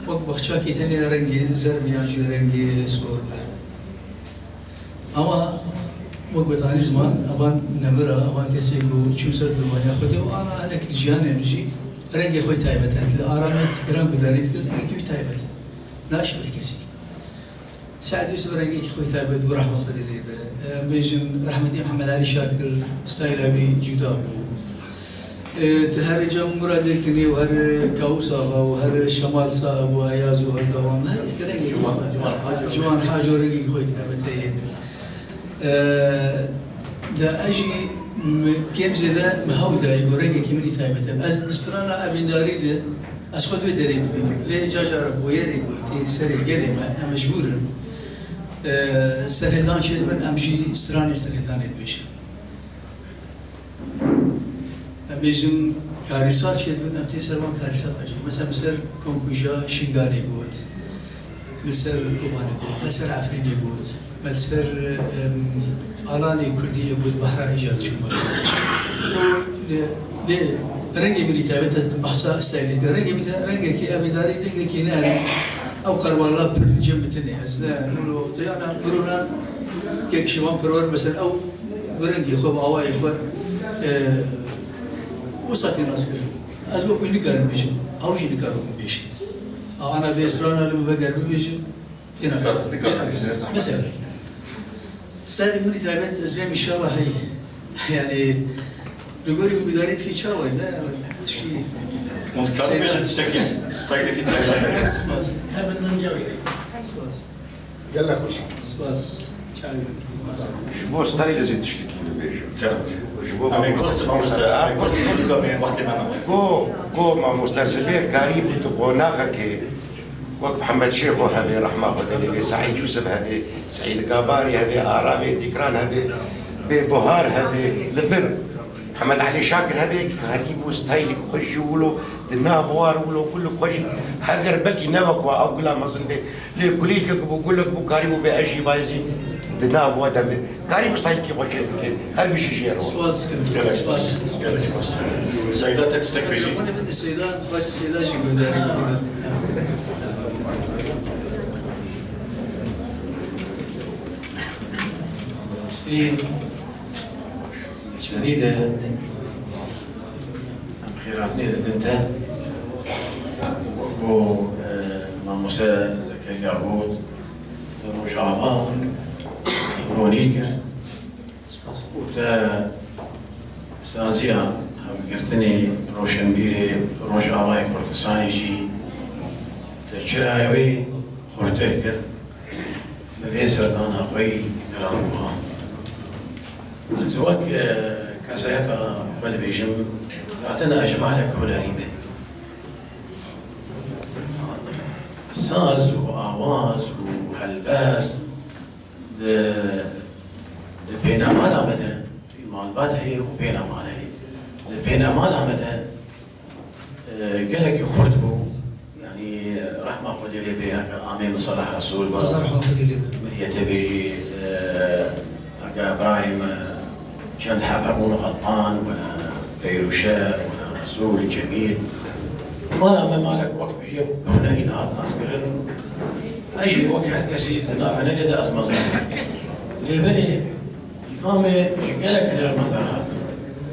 wek baxçakî tenê rengê zer be yan jî rengê sor be. Ama wek gotanî ziman, evan nemira, evan kesê ku çûn ser dûvaniya Xwedê û ana hinek jiyanê min jî rengê xwe taybet e. Li ara me tikiran ku darî dikir, rengê wî taybet e. Naşibe kesî. Seîd Yûsif rengekî xwe taybet bû, rehma Xwedê lê be. Em bêjin, rehmetî Mihemed Elî Şakir, stayla wî cuda bû. E, tu her cem Muradê kinî û her Kawus Axa û her Şemal Saib û Eyaz û her dewam her rengekî Ciwan, Ciwan Haco. Ciwan Haco rengekî xwe taybet heye. E, de ez jî m-, kêm zêde mi hew dayî ku rengekî min î taybet e. Ez di strana evîndarî de ez xwe di wê derê dibînim. Lê ca caran boyerê ku tê serê gelê me, em mecbûr in, e, serhildan çêdibin, em jî stranê serhildanê dibêjin. Em bêjin karîsat çêdibin, em tê ser wan karîsat dibêjin. Mesela, bi ser Komkuja Şingalê got, bi ser Kobanê got, bi ser Efrînê got, bi ser, em, alanê Kurdî yê got, Behra Îcad çû me. Û lê, lê rengê min î taybet, ez behsa stylê dikim. Rengê min î ta-, rengekî evîndarî, rengekî nerm. Ew qerwala pir cem bitinê. Ez ne, mirov, tu yana mirovan kek şivan pirwer, mesela, ew bi rengê xwe, bi awayê xwe, e, wisa tê naskirin. Ez wekî nikarim bêjim, ew jî nikare wekî bêjî. A, ana vê strana li min veger bibêjim, tê nakirin. Nikare, nikare bêjin, ne zehmet. Mesela, stylê min î taybet ez bêm înşallah hey. Yani, li gorî wî gudarî dikî çawa ye, ne? Tişkî. Hûn dikarin bêjin tiştekî, stylekî taybet? Spas. Spas. Gelek xweş. Spas. Çavê. Ji bo style ez ê tiştekî bibêjim. Tabii. Ji bo Em ê mamoste kurt, mamoste, em ê kurt, kurt, kurt, em ê wextê me namaye. Go, go mamoste Zibêr Karî bû tu qonaxekê wek Mihemed Şêxo hebe, rehma Xwedê lê bê, Seîd Yûsif hebe, Seîd Gabarî hebe, Aramê Dîkran hebe, bê Buhar hebe, li vir Mihemed Elî Şakir hebe, Karî bû stylek xwe jî wilo di nav war wilo kulek xwe jî heger belkî ne wek wa ew gula mezin bê, lê kulîlkek bû, gulek bû, karîbû bê ez jî vayê zî di nav we de me. Karîbû stylekî xwe çê bike. Her bijî jê re. Spas dikim. Gelek spas. Gelek spas. Seyda tek stek bêjî. Mikrofonu bide Seyda, xwecî Seyda jî guhdarî bike. Sî. Çerî de em xêrhatinê didin te, ku, e, Mamoste Zekeriya got, te Rojava ronî kir û te saziya hevgirtinê roşenbîrê Rojavayê Kurdistanê jî te çirayê wê xurtir kir. Bi vê serdana xwe yî giranbuha. Ez wek, e, kesayeta xwe dibêjim, zaten ez ji malek hunerî me. Saz û awaz û helbest di, di pênemala me de, malbat heye û pênemal heye. Di pênemala me de, E, gelekî xurt bû. Yanî, rehma Xwedê lê bê, heke amê min Salah Resûl ba. Rehma Xwedê lê bê. Min yê tê bêjî, e, heke birayê min, e, çend heb hebûn, Xeltan, wele Feyrûşe, wele Resûl, Cemîl. Mala me malek wek bijî hunerî dihat naskirin. Ez jî wek her kesî di nav hunerê de ez mezin im. Lê belê, Îlhamê ji gelek hunermend re hat.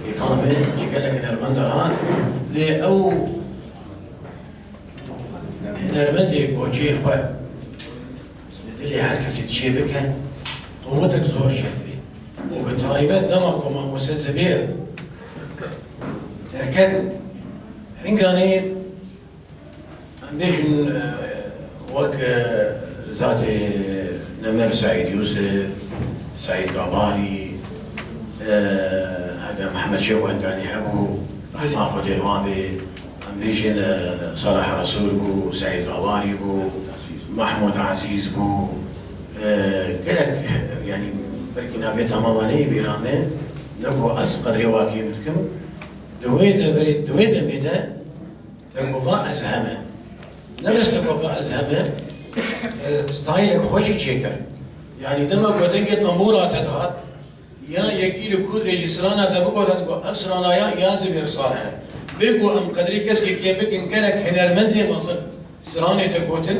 Îlhamê ji gelek hunermend re hat. Lê ew hunermendê ku cihê xwe li dilê her kesî dişê bike, quwetek zor jê dibê. Û bi taybet dema ku Mamoste Zibêr derket, hinganê Em bêjin, e, wek, e, zatê nemir Seîd Yûsif, Seîd Gabarî, e, heke Mihemed Şêxo Enganî hebû, rehma Xwedê li wan bê. Em bêjin, e, Salah Resûl bû, Seîd Gabarî bû, Mehmûd Ezîz bû. E, gelek, yanî, belkî navê temaman neyê bîra me, ne ku ez qedrê wa kêm dikim. Di wê deverê, di wê demê de, Te ku va ez heme. Ne bes te ku va ez heme, e, stayîlek xwe jî çêkir. Yanî dema ku dengê tembûra te dihat, ya yekî li kû dirêjî strana te bigot, te digot, ev strana ya, ya Zibêr Salih e. Bê ku em qedrê keskê kêm bikin, gelek hunermendê mezin stranê te gotin,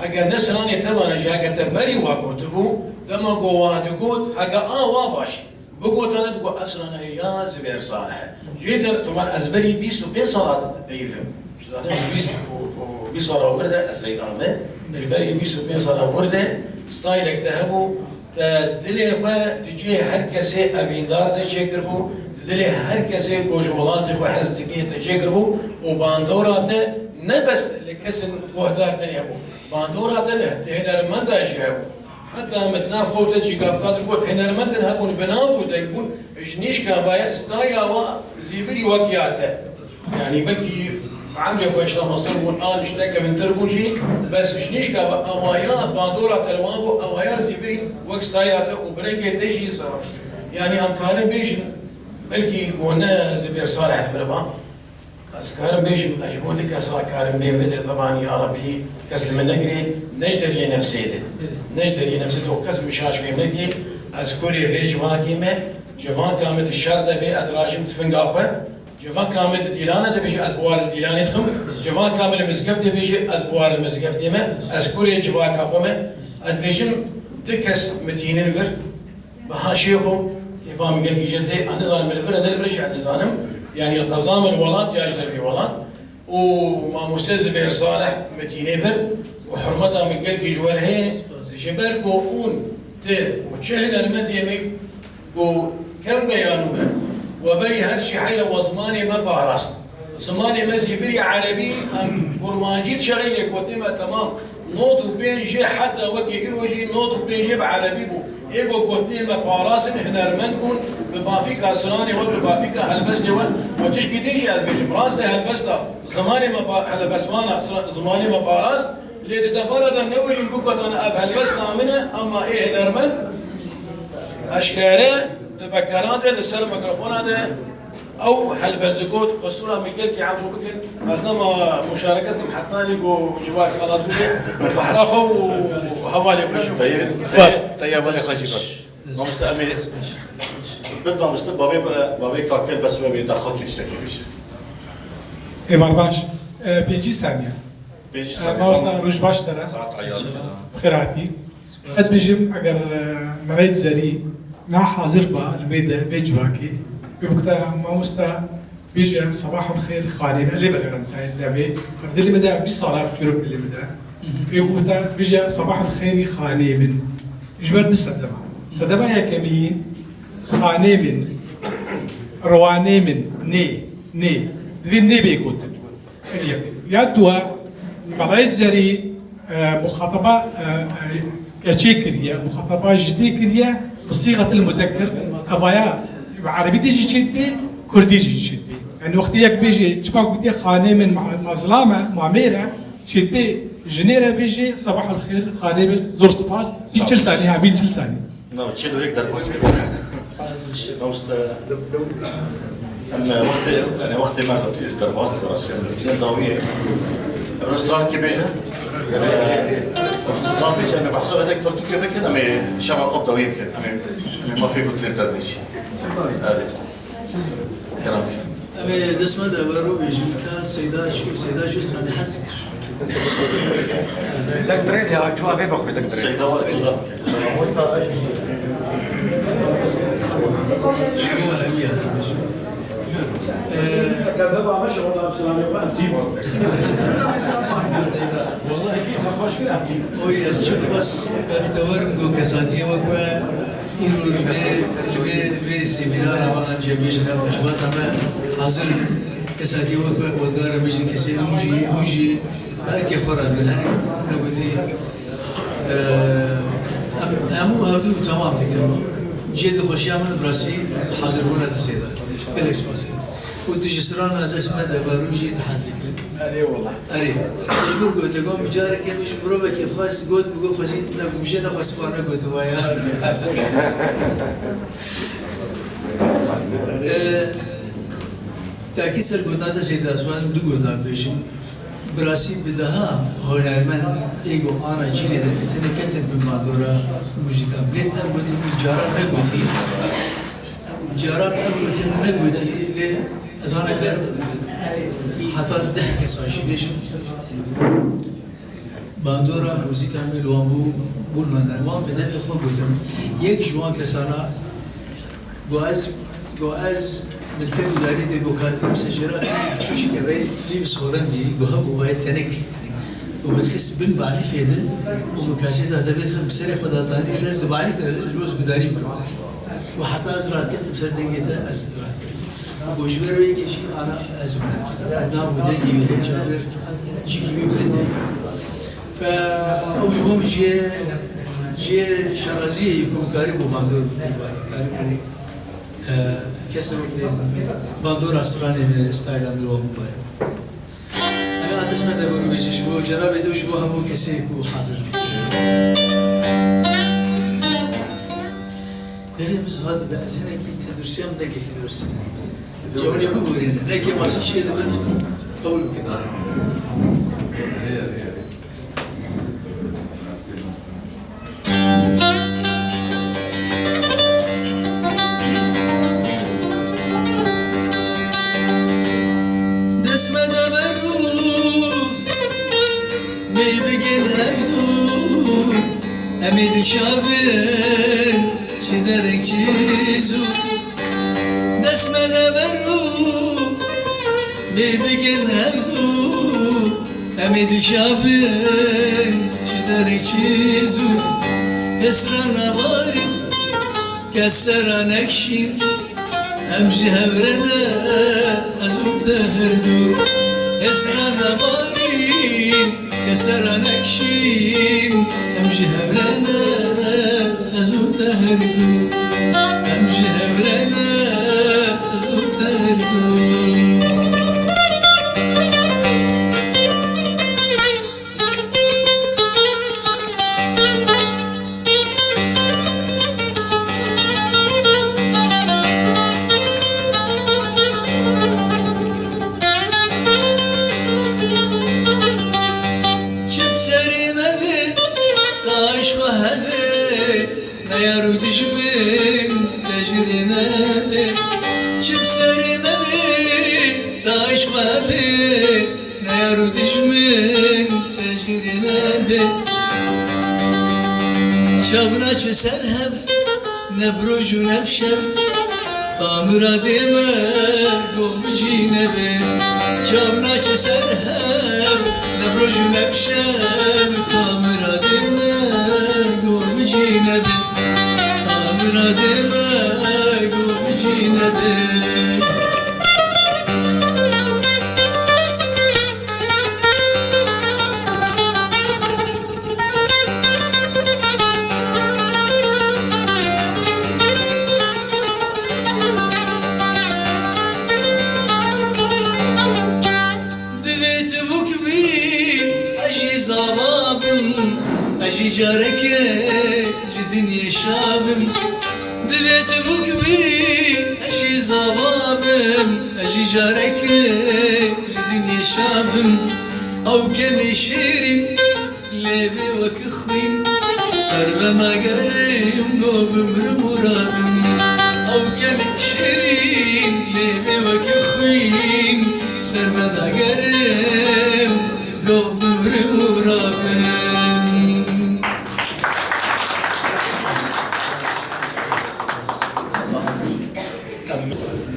heger ne stranê te bane jî, heger te berî wa gotibû, dema ku wa digot, heger a wa baş. Bigotane, digot, ev strana ya Zibêr Salih e. Jê der, teman ez berî bîst û pênc sala peyivim. Zaten bîst û, û bîst sala wir de ez seyda me. Ji berî bîst û pênc sala wir de stayîlek te hebû, te dilê xwe di cihê her kesê evîndar de çêkiribû, di Dilê her kesê ku ji welatê xwe hez dike te çêkiribû û bandora te ne bes li kesên guhdar tenê hebû. Bandora te li, li hunermenda jî hebû. Heta min di nav xwe te jî gavka digot, hunermendin hebûn, bi nav û deng bûn, ji nîşka vaye stayla wa zîvirî wek ya te. Yanî belkî bi emrê xwe ji te mestir bûn, an ji te kevintir bûn jî, bes ji nîşka awaya bandora te li wan bû, awaya zîvirî wek stayla te û bi rengê te jî zaf. Yanî em karin bêjin, belkî ku ne Zibêr Salih li vir ba, ez karim bêjim, ez ji bo du kesa karim bêm vê derê, teban ya Rebî kes li min negirê, ne ji deriyê nefsê de. Ne ji deriyê nefsê de û kes min şaş fêm nekê, ez kurê vê civakê me, civaka min di şer de bê, ez dirajim tifinga xwe, civaka min di dîlane de bêjî, ez bi war li dîlanê dixim, civaka min li mizgeftê bêjî, ez bi war li mizgeftê me, ez kurê civaka xwe me, ez dibêjim du kes min tînin vir, Biha şêxo, kêfa min gelkî jê tê, ez nizanim li vir e, ne li vir e jî ez nizanim. Yanî qeza min welat ya ji dervî welat. Û mamoste Zibêr Salih min tînê vir û hurmeta min gelkî ji we re heye. Ji ber ku hûn ti û çi hunermendê me ku kev beyanû me, we berî her şî heyra we zimanê me parast. Zimanê me zîvirî erebî, em kurmancî dişexîlê, gotinê me temam. Nod û pênc jê heta wekî îro jî nod û pênc jê bi erebî bû. Ê ku gotinê me parastin, hunermend bûn, bi mafîka stranê we, bi mafîka helbestê we, we tişkî din jî ez bêjim. Rast e, helbesta zimanê me pa-, helbestwana sira-, zimanê me parast, lê di devera de newêrîn bigotane ev helbesta min e, ema ê hunermend eşkere di bekeran de, li ser mikrofona de, Ew helbest digot, qisûra min gelkî efû bikin, ez nema muşareket kim hetanî ku civak xelas bibe, behra xwe û hevalê xwe jî. Teyê, Bas. Teyê hevalê xwe jî bas. Mamoste, em ê, bib mamoste, bavê, bavê Kakir bes we bê derxakî tiştekî bêje. Êvar baş. E, pêncî saniye. Pêncî E, saniye. Mamoste, roj baş te re. Saet eyar. Xêr hatî. Ez bêjim, eger, e, Mehmet Zerî na hazir ba li vê de, vê civakê, wê bikute mamosta bêje, "Sabahul xêr xanê min." Lê bere em sayên devê. Ev dilê min de, bîst sala çûrok dilê min de. Wê bikute bêje, "Sabahul xêrî xanê min." Ji ber du sedema. Sedema yekemî, xanê min, rewanê min, nê, nê. Divê nê bê gotin. Yek. Ya dua, Mehmet Zerî, e, muxataba, e, e, keçê kiriye, muxataba jidî kiriye, bi sîxetil muzekker, evaya bi erebî de jî çêdibê, kurdî jî çêdibê. Yani wextê yek bêjê, çima gotiye xanê min ma-, mazlame, mamêr e, çêdibê, jinê re bêjê, "Sabahul xêr, xanê min, zor spas." Bin çil saniye, ha, bin çil saniye. Nava çil û yek derbas kir. Mamoste, em wextê, yani wextê me xwe derbas dike, rastî em dawiyê. Em restaurankê bêje. Restaurant bêje, em behsa hedek politikê bikin, em ê şeva xwe dawî bikin. Em ê, em ê mafê ku tê derdêjî. Erê. Kerem. Em ê dest me de we ro bêjin ka Seyda çû, Seyda ji stranê hez kir. Dek dirê de ya, çû avê vexwe dek dirê. Seyda wa kuda. Ji bo hemî ez bêjim. Ee, Gazaba me şixuldan stranê xwe em tî. Wallahî kî xweş kir em tî. Oy, ez çi xwes bextewer im ku kesatiyê wek we Îro li vê, li vê, li vê semînara me an cem bêjin, ev xeşbata me hazir in. Kesatî wek we, we dikare bêjin kesê hûn jî, hûn jî erkê xwe re bi her negotî, e, em, hemû hevdû temam dikin. Cihê dilxweşiya min bi rastî hazirbûna te Seyda. Gelek spas dikim. Û tu ji strana dest me de barû jî dihezî kir. Erê wela. Erê. Mecbûr gote, got, micarekê min ji mirovekî xwest, got, min got, xwezî, ne, min jê nexwest spa negotiba ya. Ee, takî ser gotina te Seyda, ez xwazim du gotina bibêjim. Bi rastî bi deha hunermend ê ku ana cînê de ketine, ketin bin bandora muzîka. Lê ev gotin min caran negotî. Caran ev gotin negotî, lê ez anekarim heta deh kesa jî bêjim. Bandora muzîka me li wan bû, bûn me nerman bi devê xwe gotin. Yek ji wan kesana got ez, got ez milke gudarî de got ka, mesela jê re çûşike vey fîlm sorendî, got hebû wayê tenik. Got min dixist bin balîfê de û min kaseta devê dixist bi serê xwe de danî ser, di balîfê de ji bo ez gudarî bikim. Û heta ez radiketim ser dengê te, ez radiketim. Û ji ber wê yekê jî ana ez wina. Nav û dengê wî heye, çaver cîkî wî bilind heye. Fe ew ji bo min cihê, cihê şanaziyê ye ku karîbû bandor, karîbû, e, kesê wek bandora stranê bi stayla mirova min baye. Eve adres me de bû bêje ji bo cenabê te û ji bo hemû kesê ku hazir in. Devê min ziva dibe, ez hinekî tenduristiyam neke tendurist. Cewinê bigurîne, ne kêmasî çê dibin, qebûl bikin. Dest me de ber û mê bikin hevdû, em ê dilşa bin, çi derek çi zû. Dest me de ber û mê bikin hevdû, em ê dilşa bin, çi derek çi zû. Hêsra nabarîn, kes sera nekşîn, em ji hev re ne, ez û te her du. Hêsra nabarîn, kes sera nekşîn, em ji hev re ne, ez û te her du. Em ji hev re ne, ez û te her du. Çi bi serê me bê, taş xwe hebe, ne yar û dijmin te ji rê nebe. Çi bi serê me bê, taş xwe hebe, ne yar û dijmin te ji rê nebe. Çav naçe ser hev, ne bi roj û ne bi şev, ta miradê me go bijî nebe. Çav naçe ser hev, ne bi roj û ne bi şev, ta miradê me go bijî nebe. Ta miradê me go bijî nebe. Divê tu bûk bî, ez jî zava bim, ez jî careke li dinyê şa bim. Divê tu bûk bî, ez jî zava bim, ez jî careke li dinyê şa bim. Ew kemê şêrîn, lê vê wek xwîn, ser ve nagerim go bimrim û rabim. Ew kemê şêrîn, lê vê wek xwîn, ser ve nagerim go bimrim û rabim.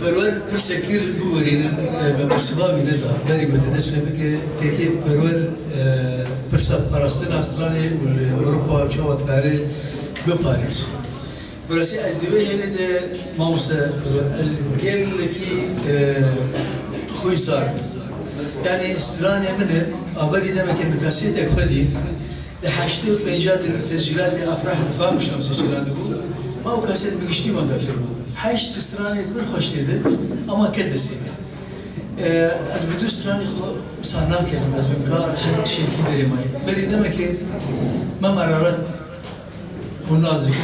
Perwer pirsek kir biwerînin, e, me pirsî bavî neda. Berî me te dest pê bike, kekê Perwer, e, pirsa parastina stranê û li Ewropa çawa dikare biparêz. Bi rastî ez di vê hêlê de mamoste Perwer, ez gelekî, e, xwînsar bim. Yanî stranê min e, a berî demekê min kasêtek xwe dît. Di heştê û pênca de li tescîlatê Afrah Rifah Muştam seçîlan dibû. Ma ew kaset bi giştî wenda kiribû. Heşt stranê pir xweş tê de, ama ket destê min. E, ez bi du stranê xwe wisa nakerim, ez bi ka her tiştekî derê mayî. Berî demekê Mem Ararat û Nazik,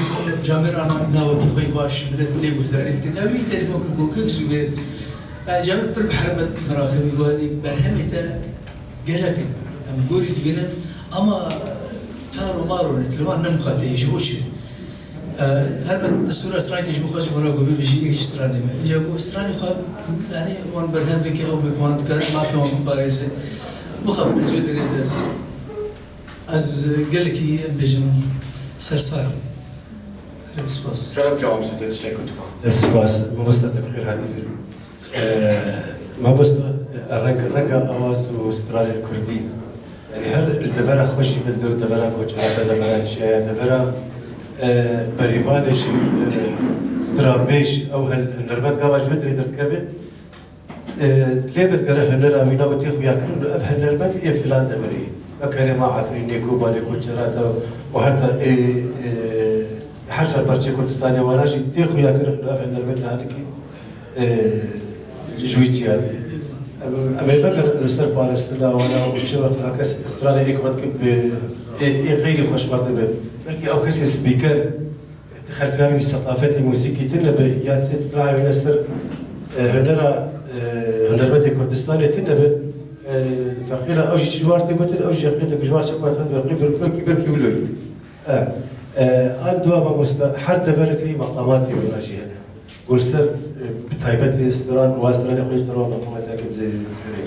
Camêr ana navekî xwe yî baş, milet lê guhdarî dikin. Ew yî telefon kir, got, Kek Zubêr, e, Camêr pir bi herbet meraqibî, got, yanî berhemê te gelek in. Em gorî dibînin, ama taro maro ne, li wan nemiqate, ji bo çi? E, helbet destûra strankê ji bo xwe ji min re got, bibêjî yek ji stranê me. Îca got, stranê xwe, yanî wan berhev bike, ew bike, wan dikare mafê wan biparêze. Mixabin ez wê derê de ez, ez gelekî, em bêjin, sersar im. Erê, spas. Selam ki, mamoste, te sek û tu. Spas, mamoste, te bi xêr hatî. Ee, mamoste, renga, renga awaz û stranê kurdî. Yanî her li devera xwe jî, li devera koçera te, devera çiyaya, devera, E, berîvanê jî, e, stranbêj, ew hel-, hunermend gava ji wê derê derdikeve, e, lê vedikere hunera wîna û tê xuyakirin û ev hunermend ê filan deverê ye. Wek herêma Efrînê, Kobanê, Koçerata û heta ê, e, her çar parçeyê Kurdistanê wana jî tê xuyakirin û ev hunermend hanikê, e, ji wî çiya dê. Em, em ê vekirin li ser parastina wana û çi ve filan kes stranê êk vedike bi ê, ê xeyrî xweş xwe dibe. Belkî ew kesê spîker, ti xelfiyarî seqafetê muzîkî tune be, ya ti tila wîne ser, e, hunera, e, hunermendê Kurdistanê tune be, e, feqîra ew jî çi ji war tê gotin, ew jî yexiyê ji war çi gotin, yexiyê belkî, belkî wilo ye. E, e, an dua mamosta, her deverek heyî meqamatê wina jî hene. Ku li ser, e, bi taybetê stran û stranê xwe stran meqamateke di serê.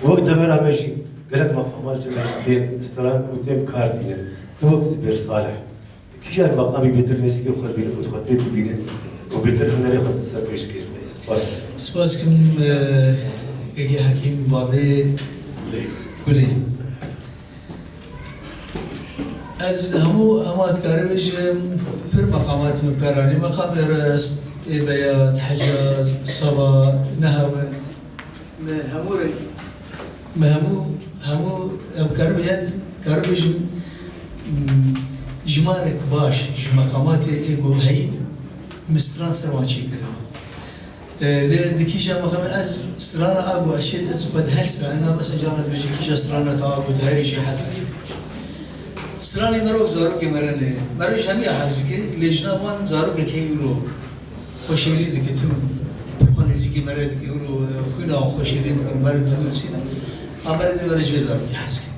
Wek devera me jî gelek meqamat ji me tên stran û tên kar tînin. Tu wek Zibêr Salih. Kîjan meqamî bêtir nêzîkî xwe dibînin û xwe tê dibînin û bêtir hunerê xwe di ser pêşkêş dike? Spas. Spas kim, e, Kekê Hekîm, Babê Gulê. Ez hemû, hema dikarî bêjim, pir meqamat min bi kar anî. Meqamê Rest, ê Beyat, Hecaz, Seba, Nehewe. Me hemû re, me hemû, hemû, em karin bêjin, karin bêjin, mm, jimarek baş ji meqamatê ê ku heyî min stran ser wan çêkirin. E, lê di kîja mexeme ez strana a ku ez şêt ez xwe di her stranê, na mesela carna dibêje kîja strana te a ku tu herî jê hez dikî. Stranê me re wek zarokê me re ne. Me re ji hemiya hez dike, lê ji nav wan zarokek heye wilo xweşêrî dike, tim pir xwe nêzîkî me re dike, wilo, e, xwîna xweşêrî dike, me re dinûsîne. A me re dibê me re ji vê zarokê hez dike.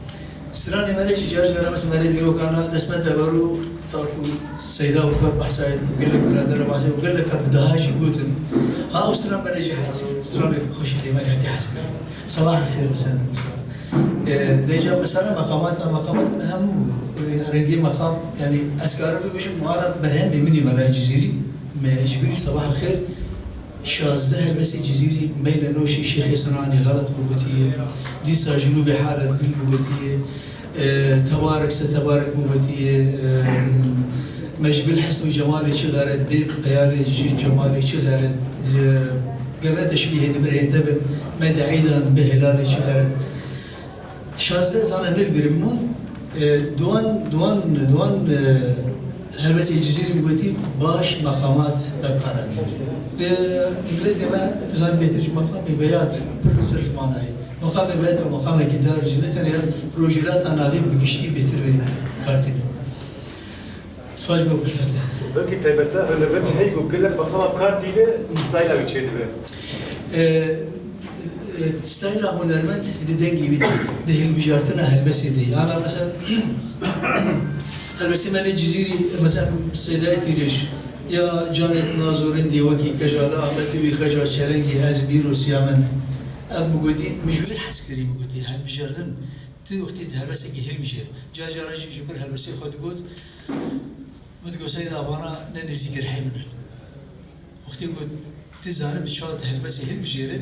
Stranê me re jî car cara mesela me re dîrokana dest me dever û Taku Seyda û xwe behsa gelek biradere bahse û gelek bi daha jî gotin. Ha, ew stran me re jî hez, stranê xweşî dê me hatiye hez kirin. Sabah el xêr, mesela. E, vêca mesela meqamata, meqamat me hemû, e, rengê meqam, yani ez karim bibêjim, mala berhemê min î Mela Cizîrî, me ji birî Sabah el xêr, şazdeh helbestê Cizîrî, Meyle Noşî, Şêxê Sinanî, Xelet min gotiye, dîsa Jinûbê Hale, Dil min gotiye, e, Tebarek se Tebarek min gotiye, e, me ji bil hesn û cemalê çi xeret, bê xeyalê ji cemalê çi xeret, e, gere teşbîhê di birê te bin, me di eydan bi helalê çi xeret. Şazdeh zana nil birim bûn. E, duan, duan, duan, e, helbestê Cizîrî min gotî baş meqamat me bi kar anî. Lê miletê me, tu zanî bêtir ji meqamê Beyat pir ser ziman heye. Meqamê Beyat ew meqamekî dar jî ne tenê rojhilata navîn bi giştî bêtir wê bi kar tîne. Spas ji bo pirseta. Belkî taybeta hunermend jî heyî ku gelek mexama bi kar tîne, stayla wî çêdibe. E, e, stayla hunermend di dengê wî de, di hilbijartina helbestê de. Ana mesela, helbestê me lê Cizîrî, mesela Seydayê Tîrêj, ya Canê Nazorindî wekî Kejala, Ahmet Wî Xeca Çelengî, Ez Bîro Siyamend. Ev min gotî, min ji wê hez kirî, min gotî, hilbijartin, tu wextê tu helbestekî hilbijêr. Car cara jî ji mir helbestê xwe digot, Min digot, Seyda, vana ne nêzîkî rihê min in. Wextê ku tu zanî bi çawa tu helbestê hilbijêre,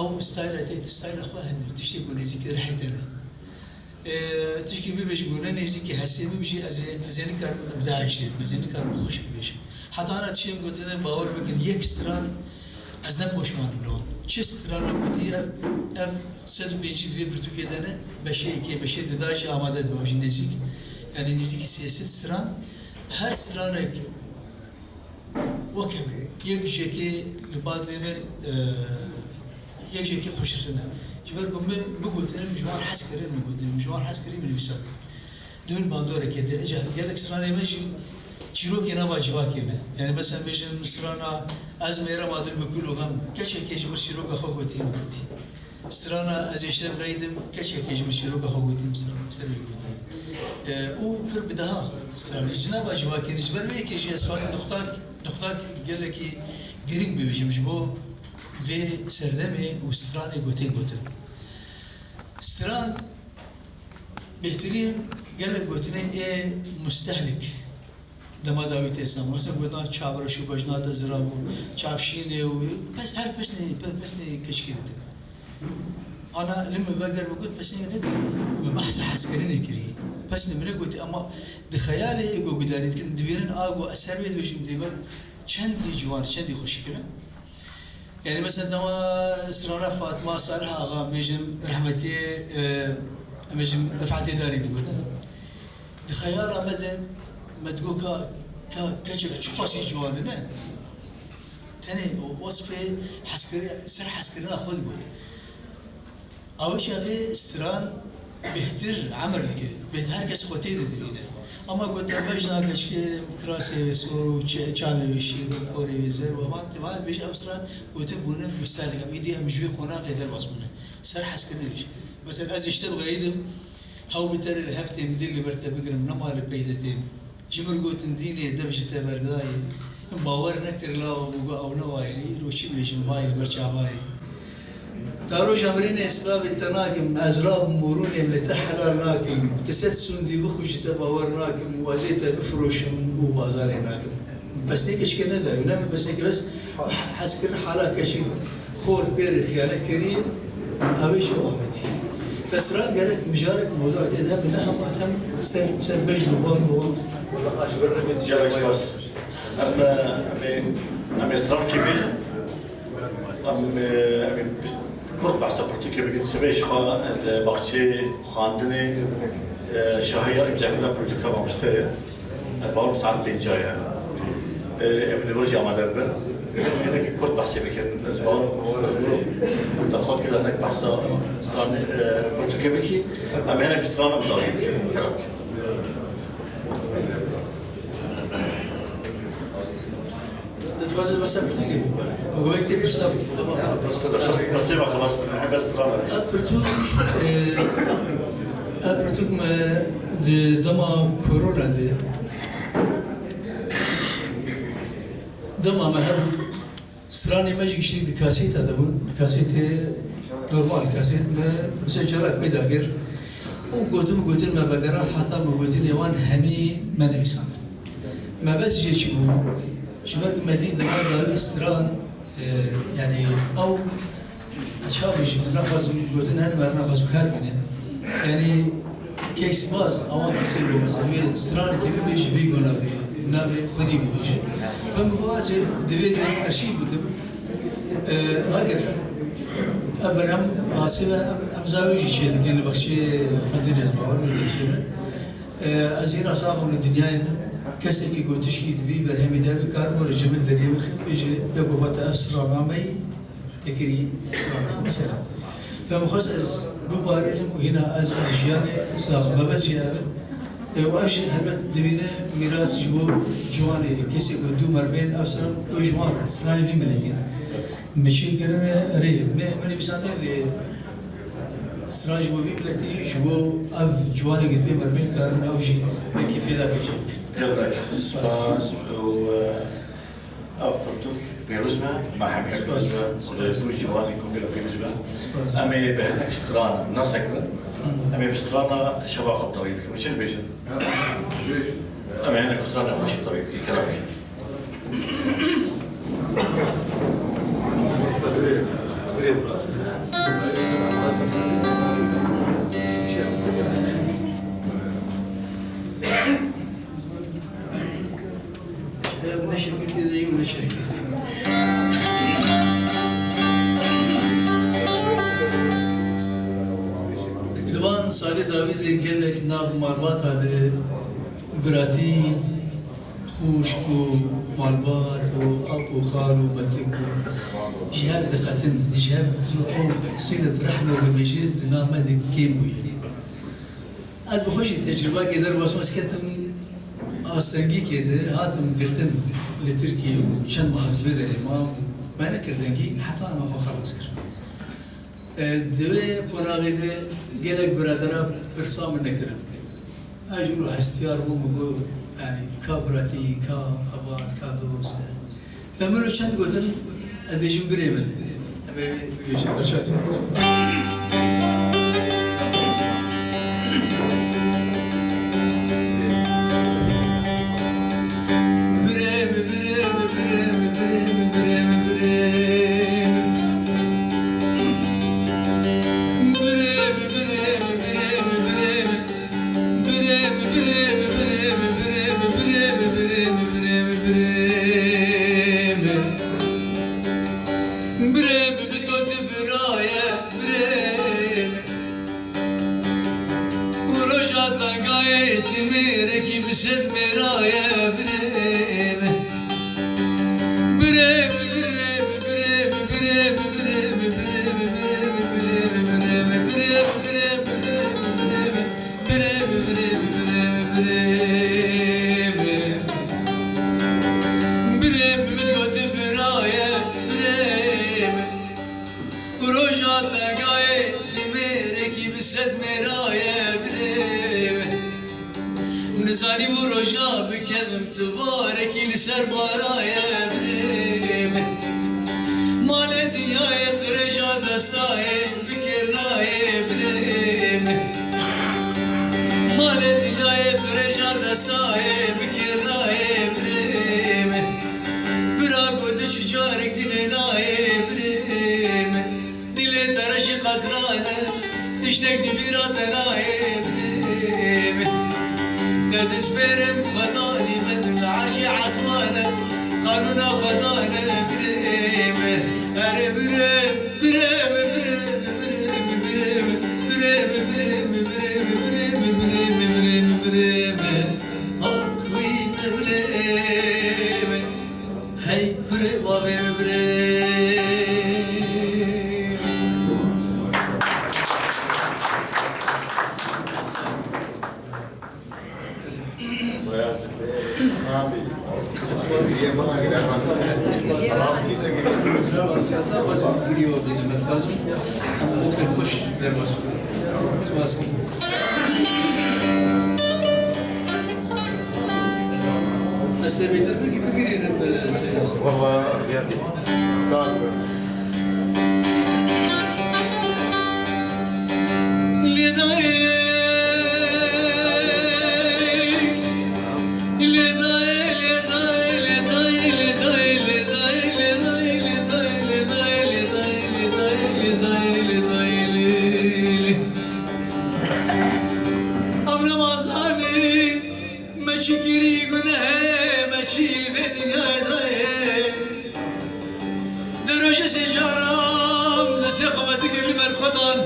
ew stayla te, tu stayla xwe hin, tiştê ku nêzîkî rihê te ne. Ê, tişkî bibêjî ku ne nêzîkî hestê min jî, ez ê, ez ê nikarim bi daîş tê, ez ê nikarim xweş bibêjim. Heta ana tiştê min gotine, bawer bikin, yek stran Ez ne poşman im li wan. Çi stranek gotî, ev, ev sed û pêncî di vê pirtûkê de ne, beşê yekê, beşê di da jî amade dibe, ew jî nêzîk. Yani nêzîkî sê sed stran, her stranek weke yek ji yekê li ba divê me, e, yek ji yekê xweştir tune. Ji ber ku min, min gotine, min ji wan hez kirin, min gotine, min ji wan hez kirî, min nivîsandin. Di bin bandorekê de, îcar gelek stranê me jî çîrokên ava civakê ne. Yani mesela bêjin strana Ez mêrema dil bi kul û xem, keçekê ji vir çîroka xwe gotî min gotî. Strana Ez ê şev xeydim, keçekê ji vir çîroka xwe gotî min ser, ser wî gotî. E, û pir bi daha stranê ji nava civakê ne. Ji ber vê yekê jî ez xwest nuqtak, nuqtak gelekî girîng bibêjim ji bo vê serdemê û stranê gotên gotin. Stran Bêhtirîn gelek gotinên ê mustehlik dema dawî tê ser. Mesela gotina çavreş û bejna te zira bû, çavşînê û pes, her pesnê, pe-, pesnê keçikê ditin. Ana li min veger min got pesnê nedawî. Min behsa hezkirinê kirî. Pesnê min e gotî, ama di xeyalê ê ku gudarî dikin, dibînin a ku ez ser wê dibêjim, dê me çendî ciwan, çendî xweşik in. Yani mesela dema strana Fatma Salih Axa, bêjim rehmetiyê, e, em bêjim Rifat Êdarî digotin. Di xeyala me de me digot ka, ka keçek çiqasî ciwan e, ne? Tenê o wesfê hezkiri-, ser hezkirina xwe digot. Ew çaxê stran bêhtir emir dike, bê-, her kes xwe tê de dibîne. Ama ku te bejna keçikê kirasê wê sor û çe-, çavê wê şîr û porê wê zer û heman, te van dibêje ev stran gotin bûne mustarek. Em îdî em ji wê qonaqê derbas bûne. Ser hezkirinê jî. Mesela ez ji te bixeyidim, hew bi te re li hev têm, dil li ber te bigirim, nema li pey te têm. Ji mir gotin dînê dev ji te berdayê. Min bawer nekir law, min got ew ne wayê, lê îro çi bêjim, vayê li ber çavayê. Ta roja mirinê silavê te nakim, ez rabim û rûnêm li te helal nakim. Tu sed sûndî bixwe ji te bawer nakim û ez ê te bifiroşim û bazarê nakim. Pesnê keçikê nedayê, ne min pesnê ke bes hez kir hala keçik. Xort pê re xiyanet kirî, ew ê ji Ahmetî. Pesran gerek mijarek moda tê de bine, hema tem ser, ser bej û wan û wan. Gelek spas. Em, em ê, em ê stran kê bêjin? Em, em ê kurt behsa pirtûkê bikin, sibê ji xwe li baxçeyê xwendinê, e, şahiya îmzakirina pirtûka mamoste ye. Ez bawer saet pênca ye. Ê, em li vir jî amade bibin. Hinekî kurt behsê bikin. Ez bawer te xwet kir hinek behsa stranê, e, pirtûkê bikî. Em hinek strana bi dawî bikin. Kerem. Dixwazim behsa pirtûkê bikim. Ew wek tê pirsa bikî. Tamam. Qisê me xelas bû. Bes strana. Ev pirtûk, e, ev pirtûk me di dema korona de Dema me hebû, stranê me jî giştî di kaseta de bûn, kasetê normal, kaset me mesela carak peyda kir û gotin, gotin me vegera heta me gotinê wan hemî me nivîsandin. Me bes jê çi bû? Ji ber ku me dî dema dawî stran, e, yani ew Ez çawa bêjim, min naxwazim gotin her me naxwaz bi kar bîne. Yanî kek spas, awan kesê bû mesela, wê stranekê bibêje, vî gonavê, navê xwedî bibêje. Min got ez ê divê de arşîv bikim. E, agir ev berhem asê ve em, em zavê jî çê dikin li baxçeyê xwendinê ez bawer me dibêje. E, ez hîna sax im li dinyayê me. Kesekî ku tişkî di vî berhemî de bi karim were ji min deriyê bixin, bêje, ya ku vate ev sirra nameyî, Te kirî strana xwe. Mesela, me xwest ez biparêzim û hîna ez ji jiyanê sax im. Me bes jî ev e. E, û ev jî helbet divîne mîras ji bo ciwanê, kesê ku dû mer bên, ev stran wê ji wan re, stranê vî miletî re. Me çê kirine rê, me, me nivîsandin lê stran ji bo vî miletî, ji bo ev ciwanê ku dibê mer bên, karin ew jî belkî fêda bêje. Gelek spas. Spas û, e, Ev pirtûk pêroz be, me hemî pêroz be, spas, spas. Bû ciwanê ku pêroz be. Spas. Em ê bi hinek stran nas bikin. Em ê bi strana şeva xwe bi dawî bikin. Çi dibêjin? Em ê hinek strana xweş bi dawî bikin. Kerem bikin. Di van salê dawî de gelek nav malbata de biratî, xwişk û malbat û ap û xal û metik û ji hev diqetin, ji hev ew sîlet rehmo dibêje di nav me de kêm bûye. Ez bi xwe jî tecrubeyekê derbas me, ez ketim astengîkê de, hatim girtin li Tirkiyê û çend meh ez vê derê mam, me nekir dengî, heta me xwe xelas kir. E, di wê qonaxê de gelek biradera pirsa min nekirin. Ez jî wilo hestiyar bûm, min got, yanî, ka biratî, ka heval, ka dost e. Em min çend gotin, ez bêjim birê min. Em ê bibêjin, birçak. Birê min, birê min, birê min, birê min, birê min. Birê min, birê min, birê min, birê min, birê min. Birê Sed mêraye birê min. Nizanî bû roja bikevim, tu barekî li ser baraye birê min. Malê dinyayê qirêja destayê bikêrnayê birê min. Malê dinyayê qirêja destayê bikêrnayê birê min. Bira got çi carek dinênayê birê min. Dilê te re jî qetrane, tiştek di bîra te nayê birê min. Te dispêrim Xwedanî mezin li erşê esmane, qanûna Xwedane birê min. Erê birê, birê min, birê min, birê min, birê min, birê min, birê min, birê min, birê min, birê min, birê min, birê min, birê min. Ax wî te birê min. Hey, birê bavê min, birê. Spas. Ez te bêtir bigî-, bigirînim, e, Seyda. Valla geldi. Sağ ol. Lê dayê, lê dayê, lê dayê, lê dayê, lê dayê, lê dayê, lê dayê, lê dayê, lê dayê, lê dayê, lê dayê, lê dayê, lê dayê, lê dayê, lê. Ev Remezanê me çi kirî gunehê me çi li vê dinyayê dayê. Di rojê sê caran destê xwe vedikir li ber Xwedan,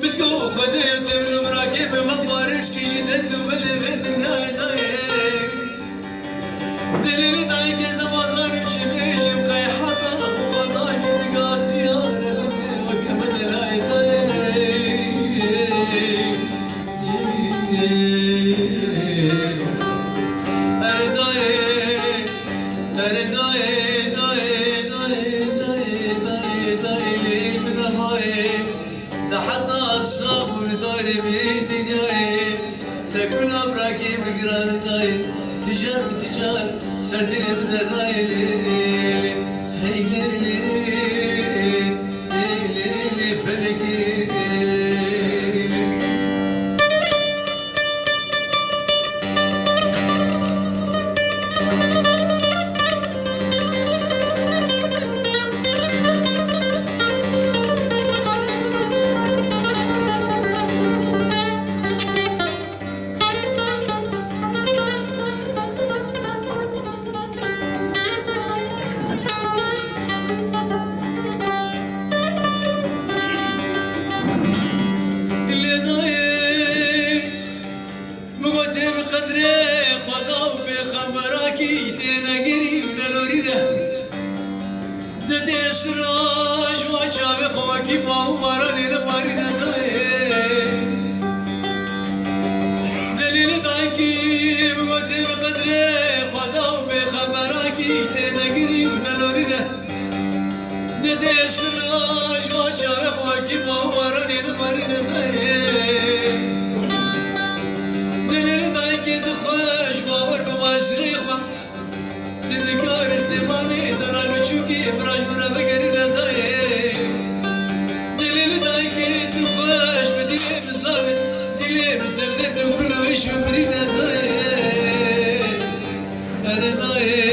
min digo Xwedê, tê min û mirakê min me parêz kî ji derd û belê vê dinyayê dayê. Delîlî dayikê, ez navazanim çi bêjim, qey heta Xweda jî diga ziyaret weke me delayê dayê. Erê dayê, erê dayê, dayê, dayê, lêl min emayê. Te heta sabûn darê vê dinyayê, te kula birakê min giran dayê. Tijar û tijar ser dilê min de nayê lê, lê, lê. Hey lê, lê, lê, lê, lê, felekê, lê, lê. Lê dayê, min gotê bi qedrê Xweda û pêxemberakî tênegirî û nelorîne. Didê sira ji wan çavê xwe wekî bawû baranê nebarîne dayê. Delîlî dayikî min gotê bi qedrê Xweda û pêxemberakî tênegirî û nelorîne. Didê sira ji wan çavê xwe wekî bawû baranê nebarîne dayê. Delîlî dayikê dixwe ji bawer bi basirê xwe. Ti dikarî Silêmanî dara biçûkî, biraj min re vegerîne dayê. Dilê li dayikê tu xweş bi dilê min zanî, dilê min tev derd û kul û hişk û birîne dayê. Erê dayê,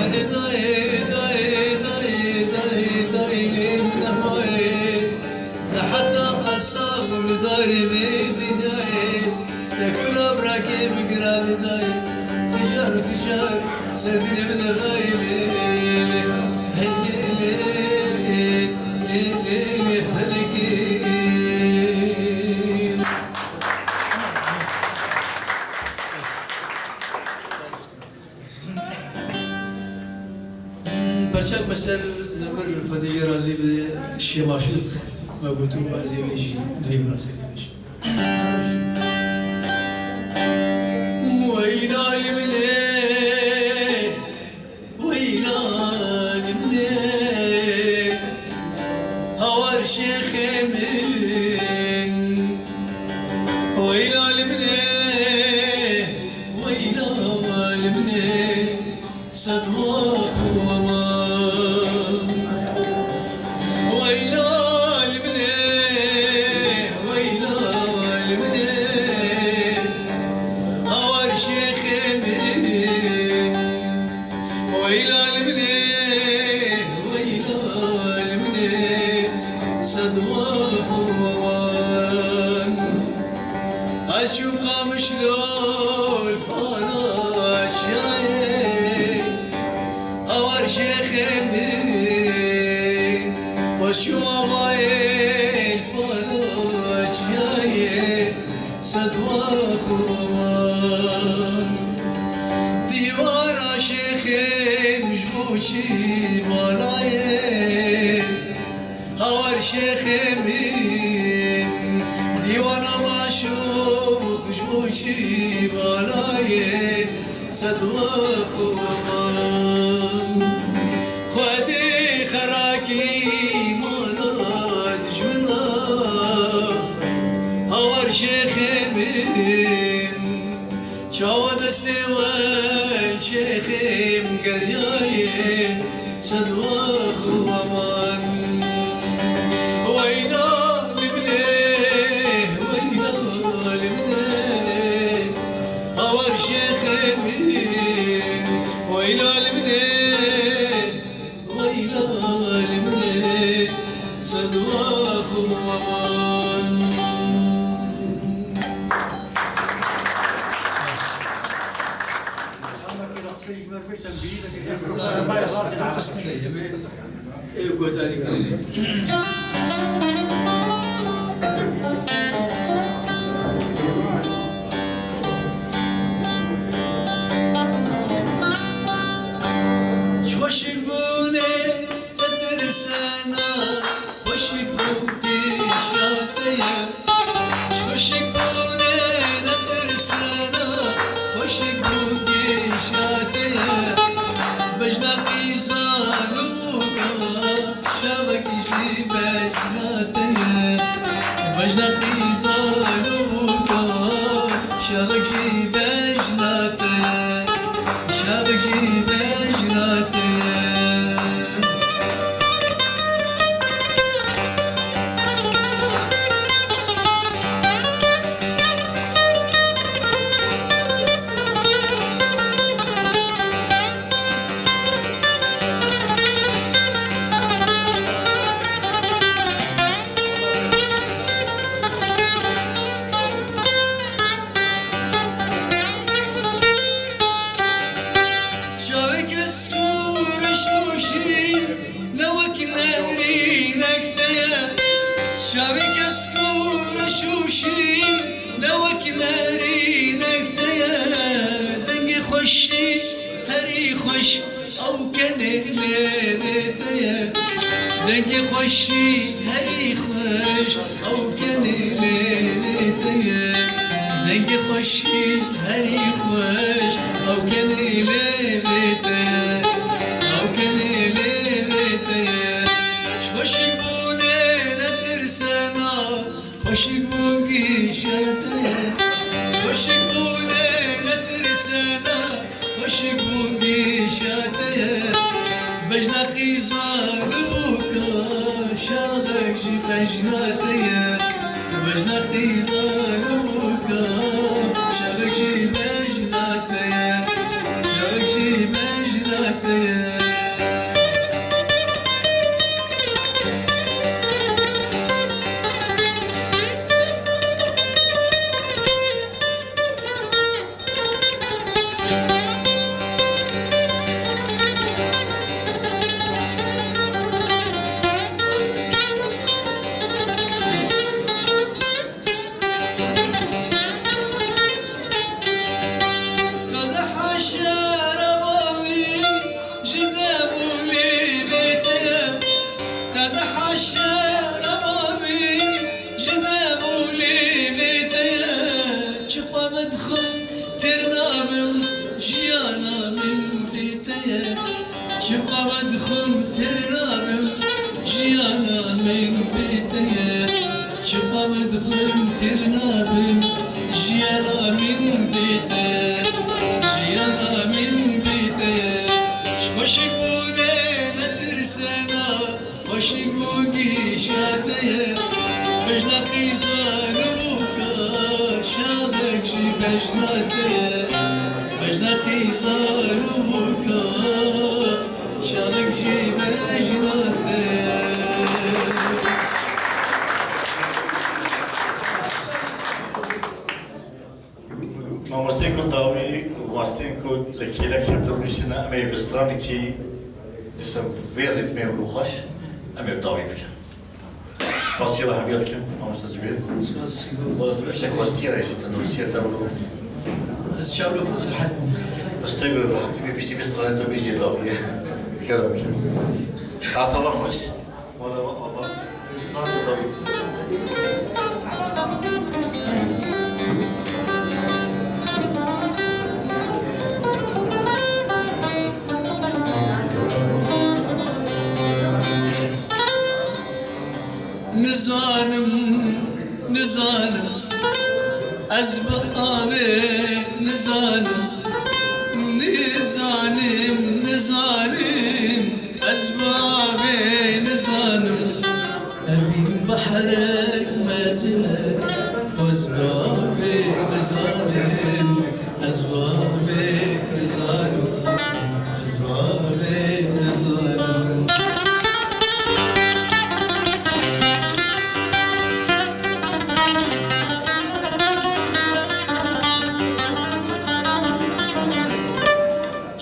erê dayê, dayê, dayê, dayê, dayê, lê min emayê. Te heta ez sax bûm li darê vê dinyayê, te kula birakê min giranî dayê. Tijar û tijar ser dilê min de rayê lê, lê, hey lê, lê, lê, lê, lê, lê, felekê. Perçek me ser nemir Xwedê jê razî be, şêmaşûq me got û ez ê wê jî duyê min re ser bêjim. Weyla li min ê, weyla li min ê, hawar şêxê min. Weyla li min e, weyla li min e, hawar şêxê min. Weyla li min e, weyla li min e, sed wex û wan. Ez çûm Qamişlo li para çiyayê, hawar şêxê min. Ez çûm avayê li para çiyayê, sed wex û wan. Dîwana şêxê min ji bo çi malayê? Hawar şêxê min, dîwana maşûq ji bo çi malayê, sed wex û wan. Xwedê xerakî mana dijmina, hawar şêxê min. Çawa destê we şêxê min geriyayê, sed wex û wan. Weyla li min e, weyla li min e, hawar şêxê min. Weyla li min e, weyla li min e, sed wex û wan. Ev guhdarî kirinê. Xweşik bûnê netirsena, xweşik bûn gişa te ye. Xweşik bûnê netirsena, xweşik bûn gişa te ye. Bejna qîzan û bûka, şavek jî bejna te ye. Bejna qîzan û bûka, şavek jî bejna te ye. Şavek jî bejna te ye. Çavê kesk û reş û şîn, ne wek nerînek te ye. Çavê kesk û reş û şîn, ne wek nerînek te ye. Dengê xweşî herî xweş, ew kenê lêvê te ye. Dengê xweşî herî xweş, ew kenê lêvê te ye. Dengê xweşî herî xweş, ew kenê lêvê te ye. Ew kenê lêvê te ye. Ji xweşik bûnê netirsena, xweşik bûn gişa te ye. Xweşik bûnê netirsena, xweşik bûn gişa te ye. Bejna qîzan û bûka, şavek jî bejna te ye. Bejna qîzan û bûka, şavek jî bejna te ye. Şavek jî bejna te ye. Qedeha şeraba min ji dev û lêvê te ye. Qedeha şeraba min ji dev û lêvê te ye. Çi xwe vedixwim, têr nabim, jiyana min bê te ye. Çi xwe vedixwim, têr nabim, jiyana min bê te ye. Çi xwe vedixwim, têr nabim, jiyana min bê te ye. Jiyana min bê te ye. Xweşik bû bê netirsena, xweşik bû gîşa te ye. Bejna qîzan û bûka, şaxek jî bejna te ye. Bejna qîzan û bûka, şaxek jî bejna te ye. Mamosteyê ku dawî wastên ku li kêlek hev dirûşîne, em ê bi stranekî dîsa vê ritmê û xweş em ê dawî bikin. Spasiya we hemiya dikim, mamoste Cibîr. Spas. Wek westiyê re jî tenduristiyê te û Ez çav li xwe rehet bûm. Ez tê bi rehetî bê piştî vê stranê te bêjî dawî. Kerem bikin. Saeta we xweş. Nizanim, nizanim, ez bi avê nizanim. Nizanim, nizanim, ez bi avê nizanim. Evîn behrek mezin e, ez bi avê nizanim. Ez bi avê nizanim. Ez bi avê nizanim.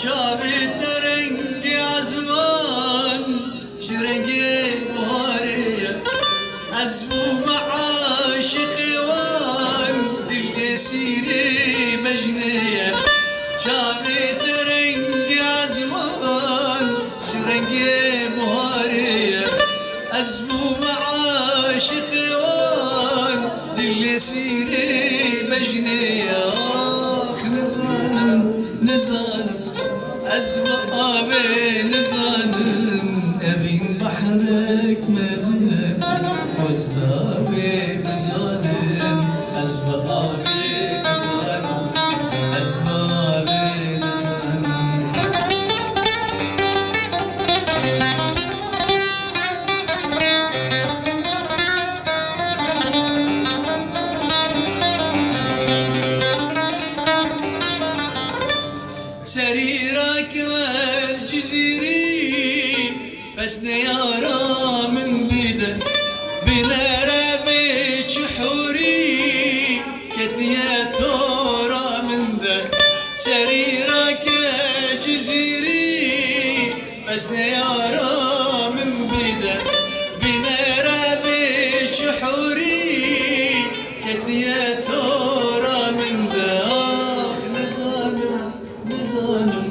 Çavê te rengê ezman, ji rengê buharê ye. Ez bûme aşiqê wan, dil êsîrê bejnê ye. Çavê te rengê ezman, ji rengê buharê ye. Ez bûme aşiqê wan, dil êsîrê bejnê ye. Ax, nizanim, nizanim. Ez bi avê nizanim, evîn behrek mezin e. Ez bi avê nizanim, ez bi avê nizanim, ez bi avê nizanim. Serî rake Cizîrî, pesnê yara min bide. Binere bê çi hûrî, ketiye tora min de. Serî rake Cizîrî, pesnê yara min bide. Binere bê çi hûrî, ketiye tora min de. Ax, nizanim. Nizanim,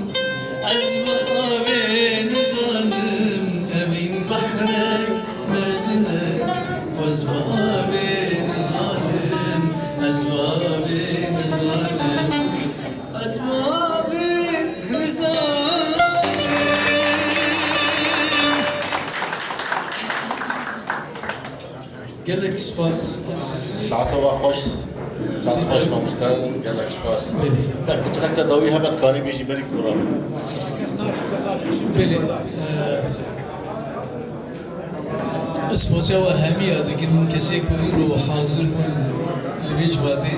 ez bi avê nizanim, evîn behrek mezin e. Ez bi avê nizanim, ez bi avê nizanim, ez bi avê nizanim. Gelek spas. Saeta we xweş. Saet xweş mamoste, gelek spas. Belê. Te kutirek te dawî hebe dikarî bêjî berî kora. Belê. Eh, spasiya we hemiya dikim kesê ku îro hazir bûn li vê civatê.